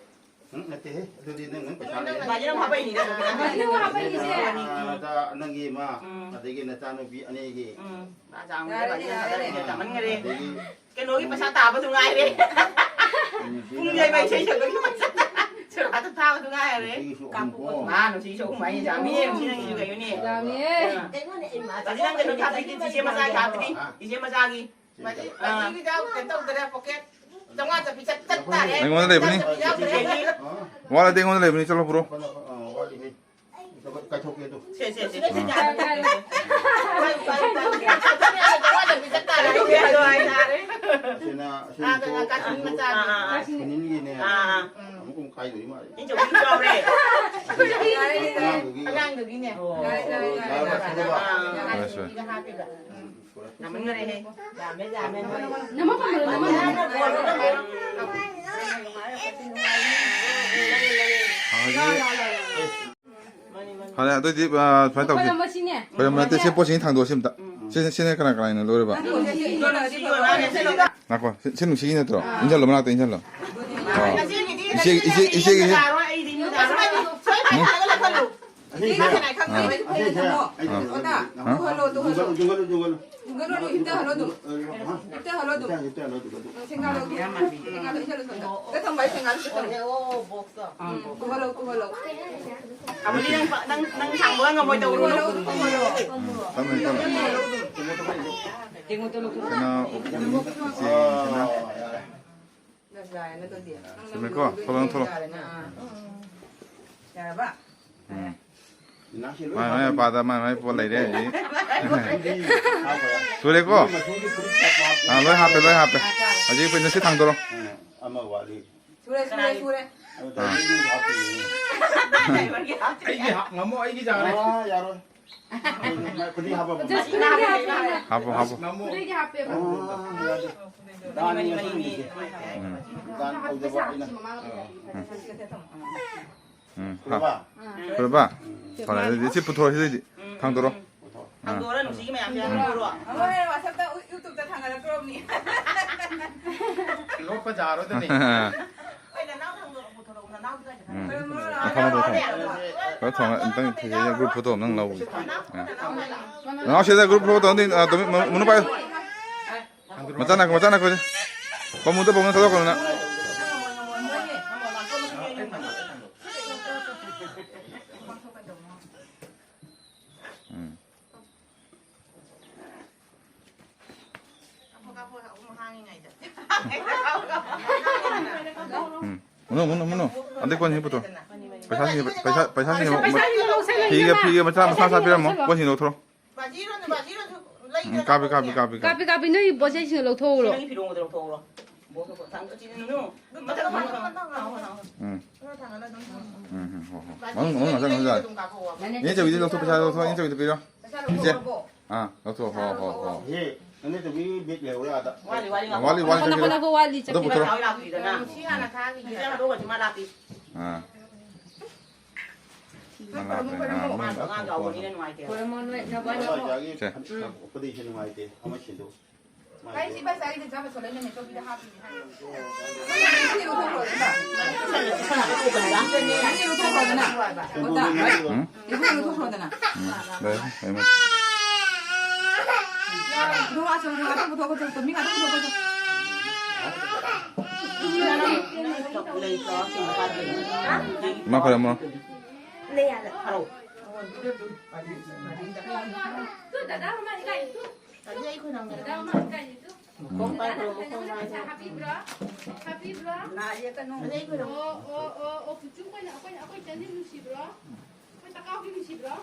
ꯎꯝ, ꯅꯠꯇꯦꯍꯦ꯫ ꯑꯗꯨꯗꯤ ꯅꯪ, ꯅꯪ ꯄꯩꯁꯥ ꯂꯩꯔꯦ꯫ ꯕꯥꯖꯤ ꯅꯪ ꯍꯥꯞꯄꯛꯏꯅꯤꯅꯦ꯫ ꯕꯥꯖꯤ ꯅꯪ ꯍꯥꯞꯄꯛꯏꯅꯤꯁꯦ꯫ ꯑꯥ, ꯅꯆꯥ, ꯅꯪꯒꯤ ꯏꯃꯥ, ꯎꯝ꯫ ꯑꯗꯒꯤ ꯅꯆꯥꯅꯨꯄꯤ ꯑꯅꯤꯒꯤ꯫ ꯎꯝ꯫ ꯌꯥꯔꯦꯅꯦ, ꯌꯥꯔꯦꯅꯦ꯫ ꯌꯥꯝꯃꯟꯈꯔꯦ꯫ ꯑꯗꯒꯤ ꯀꯩꯅꯣꯒꯤ ꯄꯩꯁꯥ ꯇꯥꯕꯗꯨ ꯉꯥꯏꯔꯦ꯫ ꯎꯝ, ꯄꯨꯡ ꯌꯩꯕ ꯏꯁꯩ ꯁꯛꯄꯒꯤ ꯄꯩꯁꯥ꯫ ꯁꯣꯔꯥꯠꯇ ꯊꯥꯕꯗꯨ ꯉꯥꯏꯔꯦ꯫ ꯏꯆꯦꯒꯤꯁꯨ ꯑꯍꯨꯝ ꯀꯣ꯫ ꯃꯥ ꯅꯨꯡꯁꯤ ꯁꯣꯛ ꯃꯥꯏ ꯌꯥꯝꯃꯤ, ꯅꯨꯡꯁꯤ ꯅꯪꯒꯤꯁꯨ ꯀꯩꯅꯣꯅꯦ꯫ ꯌꯥꯝꯃꯤꯍꯦ꯫ ꯑꯥ꯫ ꯑꯩꯉꯣꯟꯗ ꯑꯩ ꯃꯥ ꯕꯥꯖꯤ ꯅꯪ ꯀꯩꯅꯣ ꯊꯥꯕꯤꯗꯤ ꯆꯤꯆꯦ ꯃꯆꯥꯒꯤ ꯍꯥꯞꯄꯗꯤ꯫ ꯆꯤꯆꯦ ꯃꯆꯥꯒꯤ꯫ ꯕꯥꯖꯤ, ꯑꯥ꯫ ꯕꯥꯖꯤꯒꯤꯗ ꯀꯩꯅꯣ ꯇꯧꯗꯔꯦ, ꯄꯣꯀꯦꯠ꯫ ꯆꯥꯝꯃꯉꯥ ꯆꯠꯄꯤ ꯆꯠ-, ꯆꯠ ꯇꯥꯔꯦ꯫ ꯑꯩꯉꯣꯟꯗ ꯂꯩꯕꯅꯤ꯫ ꯆꯥꯝꯃꯉꯥ ꯆꯠꯄꯤ ꯌꯥꯎꯗ꯭ꯔꯦ꯫ ꯆꯤꯆꯦꯒꯤ꯫ ꯋꯥꯠꯂꯗꯤ ꯑꯩꯉꯣꯟꯗ ꯂꯩꯕꯅꯤ, ꯆꯠꯂꯣ ꯄꯨꯔꯣ꯫ ꯑꯥ, ꯋꯥꯠꯂꯤꯍꯦ꯫ ꯀꯥꯏꯊꯣꯛꯀꯦ ꯑꯗꯨ꯫ ꯁꯦ, ꯁꯦ, ꯁꯦ꯫ ꯑꯥ꯫ ꯁꯤꯅ, ꯁꯤꯅ ꯀꯥꯛꯆꯤꯡ ꯃꯆꯥ꯫ ꯑꯥ, ꯑꯥ, ꯑꯥ꯫ ꯁꯤꯅꯤꯡꯒꯤꯅꯦ꯫ ꯑꯥ, ꯑꯥ꯫ ꯑꯃꯨꯛ ꯑꯃꯨꯛ ꯀꯥꯏꯗꯣꯏ ꯃꯥꯜꯂꯦ꯫ ꯏꯆꯧ ꯆꯥꯎꯔꯦ꯫ ꯑꯉꯥꯡꯗꯨꯒꯤ꯫ ꯑꯉꯥꯡꯗꯨꯒꯤꯅꯦ꯫ ꯑꯣ꯫ ꯌꯥꯔꯦ, ꯌꯥꯔꯦ, ꯌꯥꯔꯦ꯫ ꯂꯥꯛꯑꯣ, ꯂꯥꯛꯑꯣ꯫ ꯌꯥꯔꯦ, ꯌꯥꯔꯦ꯫ ꯍꯥꯞꯄꯤꯕ꯫ ꯎꯝ꯫ ꯌꯥꯝꯃꯟꯈꯔꯦꯍꯦ꯫ ꯌꯥꯝꯃꯦ, ꯌꯥꯝꯃꯦ꯫ ꯅꯃ ꯐꯝꯕꯗꯣ, ꯅꯃ ꯐꯝꯕꯗꯣ꯫ ꯐꯔꯦ, ꯑꯗꯨꯑꯣꯏꯗꯤ, ꯑ, ꯁꯨꯃꯥꯏꯅ ꯇꯧꯁꯤ꯫ ꯈꯣꯏꯔꯝꯕꯁꯤꯅꯦ꯫ ꯈꯣꯏꯔꯝꯕ ꯅꯠꯇꯦ, ꯁꯤ ꯄꯣꯠꯁꯤ ꯊꯥꯡꯗꯣꯛꯑꯁꯤ ꯑꯝꯇ꯫ ꯁꯤ, ꯁꯤꯅ ꯀꯅꯥ ꯀꯅꯥꯒꯤꯅꯣ ꯂꯧꯔꯤꯕ? ꯉꯥꯏꯈꯣ, ꯁꯤ, ꯁꯤ ꯅꯨꯡꯁꯤꯒꯤ ꯅꯠꯇ꯭ꯔꯣ? ꯏꯟꯁꯤꯜꯂꯣ, ꯃꯅꯥꯛꯇ ꯏꯟꯁꯤꯜꯂꯣ꯫ ꯑꯣ꯫ ꯏꯆꯦ, ꯏꯆꯦ, ꯏꯆꯦꯒꯤ꯫ ꯎꯝ꯫ ꯑꯥ꯫ ꯇꯨꯍꯜꯂꯣ, ꯇꯨꯍꯜꯂꯣ꯫ ꯌꯨꯡꯍꯜꯂꯣ, ꯌꯨꯡꯍꯜꯂꯣ꯫ ꯍꯤꯞꯇꯍꯜꯂꯣ ꯑꯗꯨꯝ꯫ ꯍꯤꯞꯇꯍꯜꯂꯣ ꯑꯗꯨꯝ꯫ ꯁꯦꯡꯒꯥꯗꯣ, ꯁꯦꯡꯒꯥꯗꯣ ꯏꯟꯁꯤꯜꯂꯣ ꯁꯣꯝꯗ꯫ ꯁꯤꯗ ꯊꯝꯕ ꯍꯥꯏ ꯁꯦꯡꯒꯥꯗꯣ ꯁꯤꯗ ꯊꯝꯃꯣ꯫ ꯎꯝ, ꯇꯨꯍꯜꯂꯣ, ꯇꯨꯍꯜꯂꯣ꯫ ꯑꯃꯨꯗꯤ ꯅꯪ, ꯅꯪ, ꯅꯪ ꯊꯥꯡꯕ ꯉꯝꯃꯣꯏ ꯇꯧꯔꯨꯅꯨ꯫ ꯇꯨꯍꯜꯂꯣ, ꯇꯨꯍꯜꯂꯣ꯫ ꯊꯝꯃꯦ, ꯊꯝꯃꯦ꯫ ꯀꯩꯅꯣ, ꯏꯆꯦ, ꯏꯆꯦꯅ꯫ ꯌꯥꯔꯦꯅ ꯑꯗꯨꯗꯤ꯫ ꯆꯨꯝꯃꯦꯀꯣ? ꯊꯣꯛꯂꯛꯑꯣ, ꯊꯣꯛꯂꯛꯑꯣ꯫ ꯌꯥꯔꯦꯅ꯫ ꯑꯥ꯫ ꯌꯥꯔꯕ? ꯎꯝ꯫ ꯃꯥꯏ ꯃꯥꯏ ꯃꯄꯥꯗ ꯃꯥꯏ ꯃꯥꯏ ꯄꯣꯠ ꯂꯩꯔꯦ ꯍꯧꯖꯤꯛ꯫ ꯁꯨꯔꯦꯀꯣ? ꯑꯥ, ꯂꯣꯏ ꯍꯥꯞꯄꯦ, ꯂꯣꯏ ꯍꯥꯞꯄꯦ꯫ ꯍꯧꯖꯤꯛ ꯑꯩꯈꯣꯏꯅ ꯁꯤ ꯊꯥꯡꯗꯣꯔꯣ꯫ ꯎꯝ, ꯑꯃ ꯋꯥꯠꯂꯤ꯫ ꯁꯨꯔꯦ, ꯁꯨꯔꯦ, ꯁꯨꯔꯦ꯫ ꯑꯥ꯫ ꯑꯩꯒꯤ ꯍꯥꯞ-, ꯉꯝꯃꯣ, ꯑꯩꯒꯤ ꯌꯥꯔꯦ꯫ ꯑꯥ, ꯌꯥꯔꯣꯏ꯫ ꯈꯨꯗꯤ ꯍꯥꯞꯄ ꯉꯝꯃꯣ꯫ ꯍꯥꯞꯄꯣ, ꯍꯥꯞꯄꯣ꯫ ꯉꯝꯃꯣ꯫ ꯑꯥ, ꯌꯥꯗꯦ꯫ ꯗꯥꯟ ꯉꯁꯤ ꯅꯨꯃꯤꯠꯁꯦ꯫ ꯎꯝ꯫ ꯗꯥꯟ ꯇꯧꯗꯕ ꯑꯩꯅ꯫ ꯎꯝ꯫ ꯎꯝ, ꯍꯥ꯫ ꯐꯨꯔꯕ? ꯐꯔꯦ, ꯑꯗꯨꯗꯤ ꯁꯤ ꯄꯨꯊꯣꯔꯛꯑꯣ, ꯁꯤꯗꯩꯗꯤ꯫ ꯊꯥꯡꯗꯣꯔꯣ꯫ ꯄꯨꯊꯣꯔꯛꯑꯣ꯫ ꯑꯥ꯫ ꯊꯥꯡꯗꯣꯔꯣ, ꯅꯨꯡꯁꯤꯒꯤ ꯃꯌꯥꯝꯁꯦ ꯊꯥꯡꯗꯣꯔꯣ꯫ ꯍꯣꯏ, ꯍꯣꯏ, WhatsApp-ꯇ, YouTube-ꯇ ꯊꯥꯡꯒꯠꯂꯛꯇ꯭ꯔꯣꯕꯅꯤ꯫ ꯂꯣꯠꯄ ꯌꯥꯔꯣꯏꯗꯕꯅꯤ꯫ ꯍꯣꯏ, ꯅꯅꯥꯎ ꯊꯥꯡꯗꯣꯔꯣ, ꯄꯨꯊꯣꯔꯛꯑꯣ, ꯅꯅꯥꯎ ꯀꯥꯏꯗ ꯎꯝ꯫ ꯊꯝꯃꯣ, ꯊꯝꯃꯣ, ꯊꯝꯃꯣ꯫ ꯍꯣꯏ, ꯊꯝꯃꯣ, ꯑꯝꯇꯪ ꯐꯖꯩꯌꯦ, group photo ꯑꯝꯇꯪ ꯂꯧꯒꯦ꯫ ꯑꯥ꯫ ꯅꯅꯥꯎ ꯁꯤꯗ group photo ꯑꯝꯇꯪ, ꯑꯥ, ꯇꯣꯃꯤ-, ꯃꯨ-, ꯃꯨꯅꯨ ꯄꯥꯏꯌꯨ꯫ ꯃꯆꯥ ꯅꯥꯀꯣ, ꯃꯆꯥ ꯅꯥꯀꯣ꯫ ꯄꯥꯕꯨꯡꯗ ꯄꯥꯕꯨꯡꯗ ꯊꯥꯗꯣꯛꯈ꯭ꯔꯣ ꯅꯪ꯫ ꯎꯝ꯫ ꯎꯝ꯫ ꯃꯨꯅꯨ, ꯃꯨꯅꯨ, ꯃꯨꯅꯨ꯫ ꯑꯗꯩ ꯀꯣꯟ ꯁꯤ ꯄꯨꯊꯣꯔꯛꯑꯣ꯫ ꯄꯩꯁꯥꯁꯤꯡꯁꯦ, ꯄꯩꯁꯥ, ꯄꯩꯁꯥꯁꯤꯡꯁꯦ, ꯐꯤꯒ, ꯐꯤꯒ ꯃꯆꯥ, ꯃꯆꯥ, ꯃꯆꯥ ꯄꯤꯔꯝꯃꯣ꯫ ꯀꯣꯟꯁꯤꯡꯗꯣ ꯂꯧꯊꯣꯔꯛꯑꯣ꯫ ꯎꯝ, ꯀꯥꯞꯄꯤ, ꯀꯥꯞꯄꯤ, ꯀꯥꯞꯄꯤ, ꯀꯥꯞꯄꯤ꯫ ꯀꯥꯞꯄꯤ, ꯀꯥꯞꯄꯤ, ꯅꯣꯏꯒꯤ ꯄꯣꯠ ꯆꯩꯁꯤꯡꯗꯣ ꯂꯧꯊꯣꯛꯎꯔꯣ꯫ ꯅꯪꯒꯤ ꯐꯤꯔꯣꯟꯗꯣ ꯂꯧꯊꯣꯛꯎꯔꯣ꯫ ꯕꯣꯛꯁꯇꯣ ꯊꯥꯡ-, ꯑꯁꯤ ꯅꯨꯅꯨ, ꯃꯊꯛꯇ ꯊꯥꯡꯒꯠꯂꯣ, ꯊꯥꯡꯒꯠꯂꯣ, ꯊꯥꯡꯒꯠꯂꯣ꯫ ꯎꯝ꯫ ꯎꯝ, ꯎꯝ, ꯍꯣ, ꯍꯣ꯫ ꯃꯅꯨꯡ, ꯃꯅꯨꯡ ꯉꯥꯛꯇꯪ ꯉꯥꯏꯈꯣ꯫ ꯏꯅꯦ ꯆꯧꯕꯤꯗ ꯂꯧꯊꯣꯛ, ꯄꯩꯁꯥ ꯂꯧꯊꯣꯛ, ꯏꯅꯦ ꯆꯧꯕꯤꯗ ꯄꯤꯔꯣ꯫ ꯄꯩꯁꯥ ꯏꯆꯦ꯫ ꯂꯧꯊꯣꯛꯈ꯭ꯔꯕꯣ? ꯑꯥ, ꯂꯧꯊꯣꯛ, ꯍꯣ, ꯍꯣ, ꯍꯣ꯫ ꯏꯍꯦ, ꯅꯅꯦ ꯆꯧꯕꯤ ꯕꯦꯒ ꯂꯩꯍꯧꯔꯦ ꯑꯥꯗ꯫ ꯋꯥꯠꯂꯤ, ꯋꯥꯠꯂꯤ, ꯋꯥꯠꯂꯤ, ꯉꯥꯏꯈꯣ, ꯋꯥꯠꯂꯤ, ꯉꯥꯏꯈꯣ, ꯉꯥꯏꯈꯣ, ꯋꯥꯠꯂꯤ, ꯆꯠꯈꯤꯔꯣꯏ꯫ ꯑꯗꯨ ꯄꯨꯊꯣꯔꯛꯑꯣ꯫ ꯁꯤ ꯍꯥꯟꯅ ꯊꯥꯈꯤꯒꯦ꯫ ꯁꯤ ꯍꯥꯟꯗꯣꯛꯑꯒ ꯁꯤ ꯃꯥ ꯂꯥꯛꯄꯤ꯫ ꯑꯥ꯫ ꯃꯥ ꯂꯥꯛꯄꯅꯤ꯫ ꯑꯥ, ꯃꯣꯏ ꯑꯉꯥꯡ ꯌꯥꯎꯕꯅꯤꯅ ꯅꯨꯡꯉꯥꯏꯇꯦ꯫ ꯈꯣꯏꯔꯝꯃꯣ ꯅꯣꯏ ꯅꯕꯥꯅꯤ꯫ ꯁꯦ꯫ ꯎꯄꯗꯩꯁꯨ ꯅꯨꯡꯉꯥꯏꯇꯦ꯫ ꯑꯃ ꯁꯤꯟꯗꯣꯛ꯫ ꯀꯥꯏ ꯁꯤ ꯕꯁ ꯑꯩꯗꯤ ꯆꯥꯕ ꯁꯣꯂꯦ ꯅꯨꯃꯤꯠ ꯆꯧꯕꯤꯗ ꯍꯥꯞꯄꯤꯅꯦ ꯍꯥꯏ꯫ ꯅꯪꯒꯤ ꯂꯧꯊꯣꯛꯈ꯭ꯔꯣꯗꯅ꯫ ꯅꯪꯒꯤ ꯂꯧꯊꯣꯛꯈ꯭ꯔꯣꯗꯅ꯫ ꯎꯝ? ꯏꯕꯨꯡ ꯂꯧꯊꯣꯛꯈ꯭ꯔꯣꯗꯅ꯫ ꯎꯝ, ꯂꯩ, ꯂꯩ, ꯃꯣꯏ꯫ ꯏꯕꯨꯡ ꯉꯥꯛꯇꯪ ꯄꯨꯊꯣꯛꯈꯣ, ꯃꯤ ꯉꯥꯛꯇꯪ ꯄꯨꯊꯣꯛꯈꯣ꯫ ꯏꯃꯥ ꯈꯣꯏꯔꯝꯃꯣ꯫ ꯗꯥꯗꯥ ꯃꯃꯥ ꯏꯀꯥꯏ ꯇꯨ꯫ ꯗꯥꯗꯥ ꯃꯃꯥ ꯏꯀꯥꯏ ꯇꯨ꯫ ꯎꯝ꯫ ꯄꯩꯁꯥ ꯍꯥꯞꯄꯤꯕ꯭ꯔꯣ? ꯍꯥꯞꯄꯤꯕ꯭ꯔꯣ? ꯑꯣ, ꯑꯣ, ꯑꯣ, ꯑꯣ, ꯄꯨꯆꯨ ꯑꯩꯈꯣꯏꯅ, ꯑꯩꯈꯣꯏ, ꯑꯩꯈꯣꯏ ꯆꯅꯤ ꯅꯨꯡꯁꯤꯕ꯭ꯔꯣ? ꯑꯩꯈꯣꯏ ꯇꯀꯥꯎꯒꯤ ꯅꯨꯡꯁꯤꯕ꯭ꯔꯣ?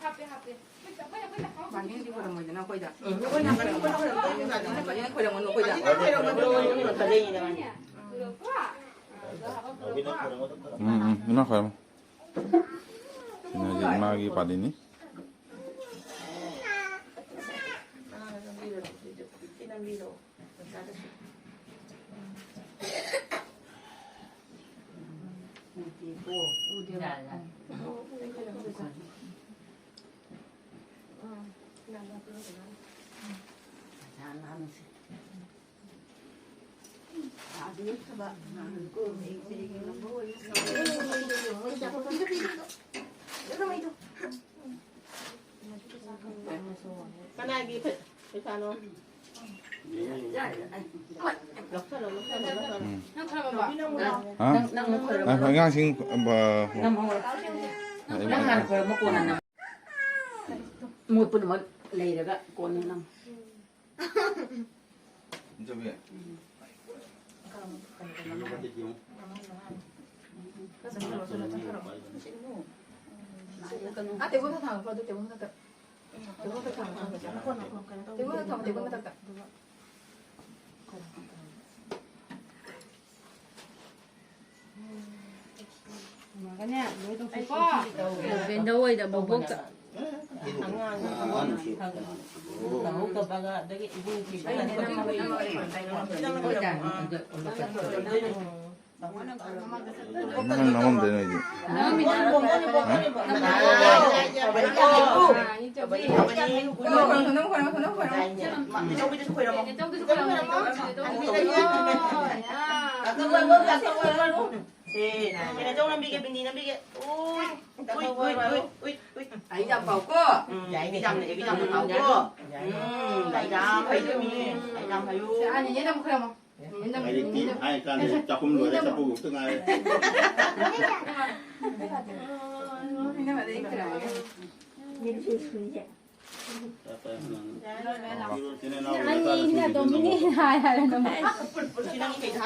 ꯍꯥꯞꯄꯦ, ꯍꯥꯞꯄꯦ꯫ ꯑꯩꯈꯣꯏ, ꯑꯩꯈꯣꯏ ꯇꯀꯥꯎꯒꯤ ꯃꯥꯡꯖꯤꯟꯗꯤ ꯈꯣꯏꯔꯝꯃꯣꯏꯗꯅ ꯑꯩꯈꯣꯏꯗ꯫ ꯎꯝ, ꯑꯩꯈꯣꯏꯅ ꯈꯣꯏꯔꯝꯃꯣꯏꯗꯅ꯫ ꯃꯥꯡꯖꯤꯟ ꯈꯣꯏꯔꯝꯃꯣꯏ ꯑꯩꯈꯣꯏꯗ꯫ ꯎꯝ, ꯎꯝ, ꯏꯃꯥ ꯈꯣꯏꯔꯝꯃꯣ꯫ ꯁꯤꯅ ꯍꯧꯖꯤꯛ ꯏꯃꯥꯒꯤ ꯄꯥꯂꯤꯅꯤ꯫ ꯀꯅꯥꯒꯤ ꯄꯩ-, ꯄꯩꯁꯥꯅꯣ? ꯂꯧꯁꯜꯂꯣ, ꯂꯧꯁꯜꯂꯣ, ꯂꯧꯁꯜꯂꯣ꯫ ꯎꯝ꯫ ꯅꯪ ꯈꯔ ꯃꯕꯥ? ꯍꯥ? ꯅꯪ, ꯅꯪ ꯈꯔ ꯉꯥꯏꯈꯣ, ꯑꯉꯥꯡꯁꯤꯡ, ꯑ, ꯕ-, ꯅꯪ ꯍꯥꯟꯅ ꯈꯔ ꯃꯀꯣꯟꯅ ꯅꯪ꯫ ꯃꯣꯏ ꯄꯨꯝꯅꯃꯛ ꯂꯩꯔꯒ ꯀꯣꯟꯅ ꯅꯪ꯫ ꯏꯟꯗ꯭ꯔꯕꯤ꯫ ꯎꯝ꯫ ꯇꯦꯕꯜ ꯃꯊꯛꯇ ꯊꯥꯡꯒꯠꯈ꯭ꯔꯣ, ꯑꯗꯨ ꯇꯦꯕꯜ ꯃꯊꯛꯇ꯫ ꯇꯦꯕꯜꯗ ꯊꯝꯃꯣ, ꯇꯦꯕꯜ ꯃꯊꯛꯇ꯫ ꯕꯦꯟꯗ ꯑꯣꯏꯗ ꯕꯣꯕꯣꯛꯇ꯫ ꯑꯉꯥꯡ ꯅꯨꯡꯁꯤ꯫ ꯇꯧꯍꯧꯗꯕꯒ ꯑꯗꯒꯤ ꯏꯕꯨꯡ ꯅꯨꯡꯁꯤꯕꯒ꯫ ꯅꯪ ꯅꯝꯃꯝꯗꯣꯏꯅꯦ ꯑꯩꯗꯤ꯫ ꯑꯩ ꯌꯥꯝ ꯄꯥꯎꯀꯣ꯫ ꯎꯝ, ꯌꯥꯏꯅꯦ꯫ ꯌꯥꯝꯅ, ꯌꯥꯝꯅ ꯄꯥꯎꯀꯣ꯫ ꯎꯝ, ꯂꯥꯏꯔꯤꯛ ꯌꯥꯝ ꯐꯩ ꯏꯕꯦꯝꯃ꯫ ꯂꯥꯏꯔꯤꯛ ꯌꯥꯝ ꯐꯩꯌꯨ꯫ ꯂꯥꯏꯔꯤꯛꯇꯤ ꯍꯥꯏ ꯀꯥꯟꯗ ꯆꯥꯛꯈꯨꯝ ꯂꯣꯏꯔꯦ, ꯆꯐꯨ ꯈꯛꯇ ꯉꯥꯏꯔꯦ꯫ ꯏꯆꯤꯟ ꯏꯅꯥꯎ ꯑꯅꯤꯅ ꯑꯗꯨꯝ ꯃꯤꯅꯦ ꯍꯥꯏ ꯍꯥꯏꯔꯦ ꯑꯗꯨꯝ꯫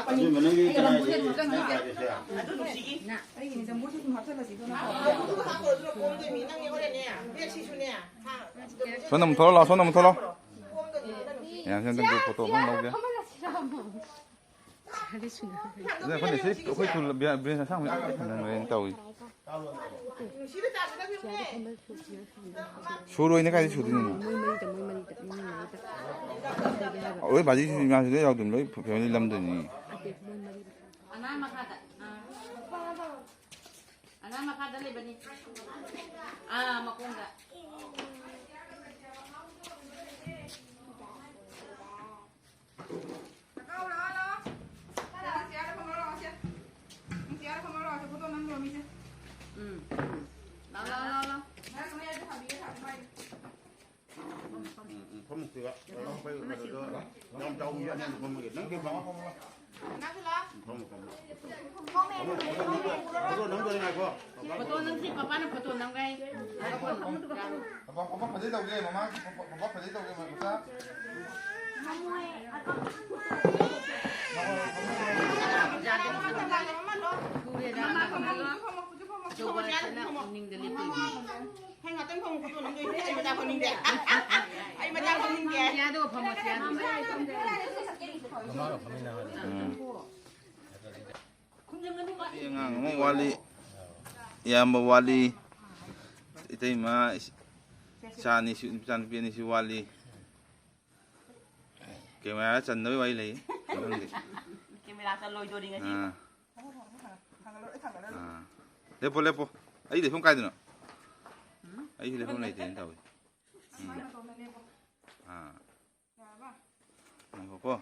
ꯑꯗꯨꯏ ꯃꯅꯨꯡꯒꯤ ꯀꯅꯥꯒꯤ ꯍꯥꯏꯔꯤꯁꯦ? ꯁꯣꯝꯗ ꯑꯃꯨꯛ ꯊꯣꯛꯂꯛꯑꯣ, ꯁꯣꯝꯗ ꯑꯃꯨꯛ ꯊꯣꯛꯂꯛꯑꯣ꯫ ꯌꯥꯝ ꯁꯦꯝꯗ ꯐꯣꯇꯣ ꯑꯃ ꯂꯧꯒꯦ꯫ ꯑꯗꯨ ꯑꯩꯈꯣꯏꯅ ꯁꯤ, ꯑꯩꯈꯣꯏ ꯁꯨ ꯕ꯭ꯔꯦꯟ ꯑꯁꯥꯡꯕ ꯌꯥꯝ ꯊꯝꯅꯔꯦꯅ ꯇꯧꯏ꯫ ꯁꯨꯔꯣꯏꯅ ꯀꯥꯏꯗ ꯁꯨꯗꯣꯏꯅꯣ? ꯑꯩꯈꯣꯏ ꯕꯥꯖꯤꯁꯨ ꯏꯃꯥꯁꯨ ꯂꯣꯏ ꯌꯥꯎꯗꯣꯏꯅꯤ, ꯂꯣꯏ ꯐꯦꯃꯤꯂꯤ ꯂꯝꯗꯣꯏꯅꯤ꯫ ꯑꯅꯥ ꯃꯈꯥꯗ꯫ ꯑꯥ꯫ ꯑꯅꯥ ꯃꯈꯥꯗ ꯂꯩꯕꯅꯤ꯫ ꯑꯥ, ꯃꯈꯣꯡꯗ꯫ ꯎꯝ, ꯎꯝ꯫ ꯂꯥꯎ, ꯂꯥꯎ, ꯂꯥꯎ, ꯂꯥꯎ꯫ ꯎꯝ, ꯎꯝ, ꯐꯝꯃꯨ ꯁꯤꯗ꯫ ꯌꯥꯝ ꯆꯥꯎꯕ ꯃꯤ ꯑꯃ ꯐꯝꯃꯒꯦ꯫ ꯅꯪ ꯀꯩ ꯐꯝꯃꯣ? ꯐꯝꯃꯣ, ꯐꯝꯃꯣ꯫ ꯐꯝꯃꯣ, ꯐꯝꯃꯣ꯫ ꯐꯣꯇꯣ ꯅꯝꯗꯣꯔꯦ, ꯉꯥꯏꯈꯣ꯫ ꯐꯣꯇꯣ ꯅꯝꯁꯤ, ꯄꯄꯥꯅ ꯐꯣꯇꯣ ꯅꯝꯒꯦ ꯍꯥꯏ꯫ ꯄꯄꯥ, ꯄꯄꯥ ꯐꯖꯩ ꯇꯧꯒꯦ, ꯃꯃꯥ, ꯄꯄꯥ, ꯄꯄꯥ ꯐꯖꯩ ꯇꯧꯒꯦ, ꯃꯆꯥ꯫ ꯁꯨꯔꯦꯗ꯫ ꯐꯝꯃꯣ, ꯆꯤꯌꯥꯗ ꯑꯗꯨꯝ ꯐꯝꯃꯣ꯫ ꯐꯝꯃꯣ꯫ ꯍꯩ ꯉꯥꯛꯇꯪ ꯐꯝꯃꯣ, ꯐꯣꯇꯣ ꯅꯝꯗꯣꯏꯅꯦ꯫ ꯑꯩ ꯃꯆꯥ ꯐꯝꯅꯤꯡꯗꯦ꯫ ꯑꯩ ꯃꯆꯥ ꯐꯝꯅꯤꯡꯗꯦ꯫ ꯆꯤꯌꯥꯗꯨꯒ ꯐꯝꯃꯣ, ꯆꯤꯌꯥꯗꯨꯒ꯫ ꯎꯝ꯫ ꯑꯉꯥꯡ ꯑꯃ ꯋꯥꯠꯂꯤ, ꯏꯌꯥꯝꯕ ꯋꯥꯠꯂꯤ, ꯏꯇꯩꯃ, ꯏꯆꯥ ꯑꯅꯤꯁꯨ, ꯏꯆꯥꯅꯨꯄꯤ ꯑꯅꯤꯁꯨ ꯋꯥꯠꯂꯤ꯫ ꯀꯦꯃꯦꯔꯥ ꯆꯟꯗꯕꯩ ꯋꯥꯔꯤ ꯂꯩ꯫ ꯈꯪꯗꯦ꯫ ꯀꯦꯃꯦꯔꯥ ꯆꯜꯂꯣꯏꯗꯣꯔꯤ ꯉꯁꯤ꯫ ꯑꯥ꯫ ꯑꯥ꯫ ꯂꯦꯞꯄꯣ, ꯂꯦꯞꯄꯣ꯫ ꯑꯩ ꯂꯩꯐꯝ ꯀꯥꯏꯗꯅꯣ? ꯑꯩꯁꯨ ꯂꯩꯐꯝ ꯂꯩꯇꯦꯅ ꯇꯧꯋꯤ꯫ ꯎꯝ꯫ ꯑꯥ꯫ ꯉꯥꯏꯈꯣꯀꯣ꯫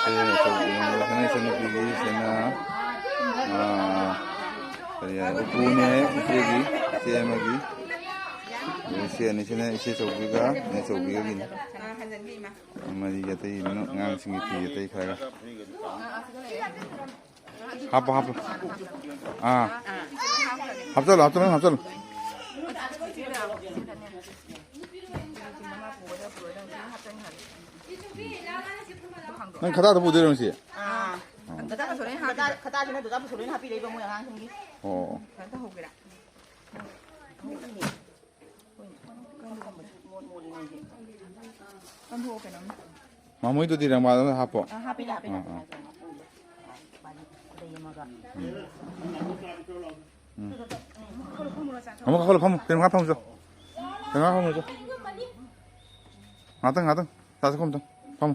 ꯁꯦ, ꯑꯩꯈꯣꯏ ꯏꯌꯥꯝꯕꯁꯤꯅ ꯏꯆꯟꯅꯨꯄꯤꯒꯤ, ꯁꯤꯅ, ꯑꯥ, ꯀꯔꯤ ꯍꯥꯏ, ꯎꯄꯨꯅꯦ, ꯏꯆꯦꯒꯤ, ꯏꯆꯦ ꯑꯃꯒꯤ꯫ ꯑꯗꯩ ꯁꯤ ꯑꯅꯤꯁꯤꯅ ꯏꯆꯦ ꯑꯆꯧꯕꯤꯒ ꯏꯅꯦ ꯑꯆꯧꯕꯤꯒꯒꯤꯅꯤ꯫ ꯃꯔꯤꯒꯤ ꯑꯇꯩ ꯑꯉꯥꯡꯁꯤꯡꯒꯤ ꯐꯤ ꯑꯇꯩ ꯈꯔꯒ꯫ ꯍꯥꯞꯄꯣ, ꯍꯥꯞꯄꯣ꯫ ꯑꯥ꯫ ꯍꯥꯞꯆꯜꯂꯣ, ꯍꯥꯞꯆꯜꯂꯣ, ꯍꯥꯞꯆꯜꯂꯣ꯫ ꯅꯪ ꯈꯗꯥꯡꯗ ꯄꯨꯗꯣꯏꯔꯣ ꯉꯁꯤ? ꯑꯥ꯫ ꯈꯗꯥꯡꯗꯁꯨ ꯂꯣꯏꯅ ꯍꯥꯞꯄꯤ꯫ ꯈꯗꯥꯡ-, ꯈꯗꯥꯡꯁꯤꯅ ꯗꯗꯥꯕꯨꯁꯨ ꯂꯣꯏꯅ ꯍꯥꯞꯄꯤꯔꯛꯏꯕ ꯃꯣꯏ ꯑꯉꯥꯡꯁꯤꯡꯒꯤ꯫ ꯑꯣ꯫ ꯀꯩꯅꯣ ꯇꯧꯍꯧꯒꯦꯔꯥ? ꯃꯣꯠ-, ꯃꯣꯠꯂꯤ ꯃꯣꯏꯁꯦ꯫ ꯀꯟꯊꯣꯛꯑꯣ ꯀꯩꯅꯣꯝ꯫ ꯃꯃꯣꯏꯗꯨꯗꯤ ꯔꯪꯕꯥꯗ ꯍꯥꯞꯄꯣ꯫ ꯑꯥ, ꯍꯥꯞꯄꯦ, ꯍꯥꯄꯦ, ꯑꯥ, ꯍꯥꯄꯦ꯫ ꯑꯥ꯫ ꯈꯨꯗꯩ ꯑꯃꯒ꯫ ꯎꯝ꯫ ꯎꯝ꯫ ꯐꯝꯃꯨ, ꯐꯝꯃꯨ, ꯐꯝꯃꯨ꯫ ꯀꯩꯅꯣ ꯉꯥꯛ ꯐꯝꯃꯨ ꯆꯣ꯫ ꯀꯩꯅꯣ ꯉꯥꯛ ꯐꯝꯃꯨ ꯆꯣ꯫ ꯉꯥꯛꯇꯪ, ꯉꯥꯛꯇꯪ꯫ ꯆꯥ ꯊꯛꯐꯝꯗ ꯐꯝꯃꯨ꯫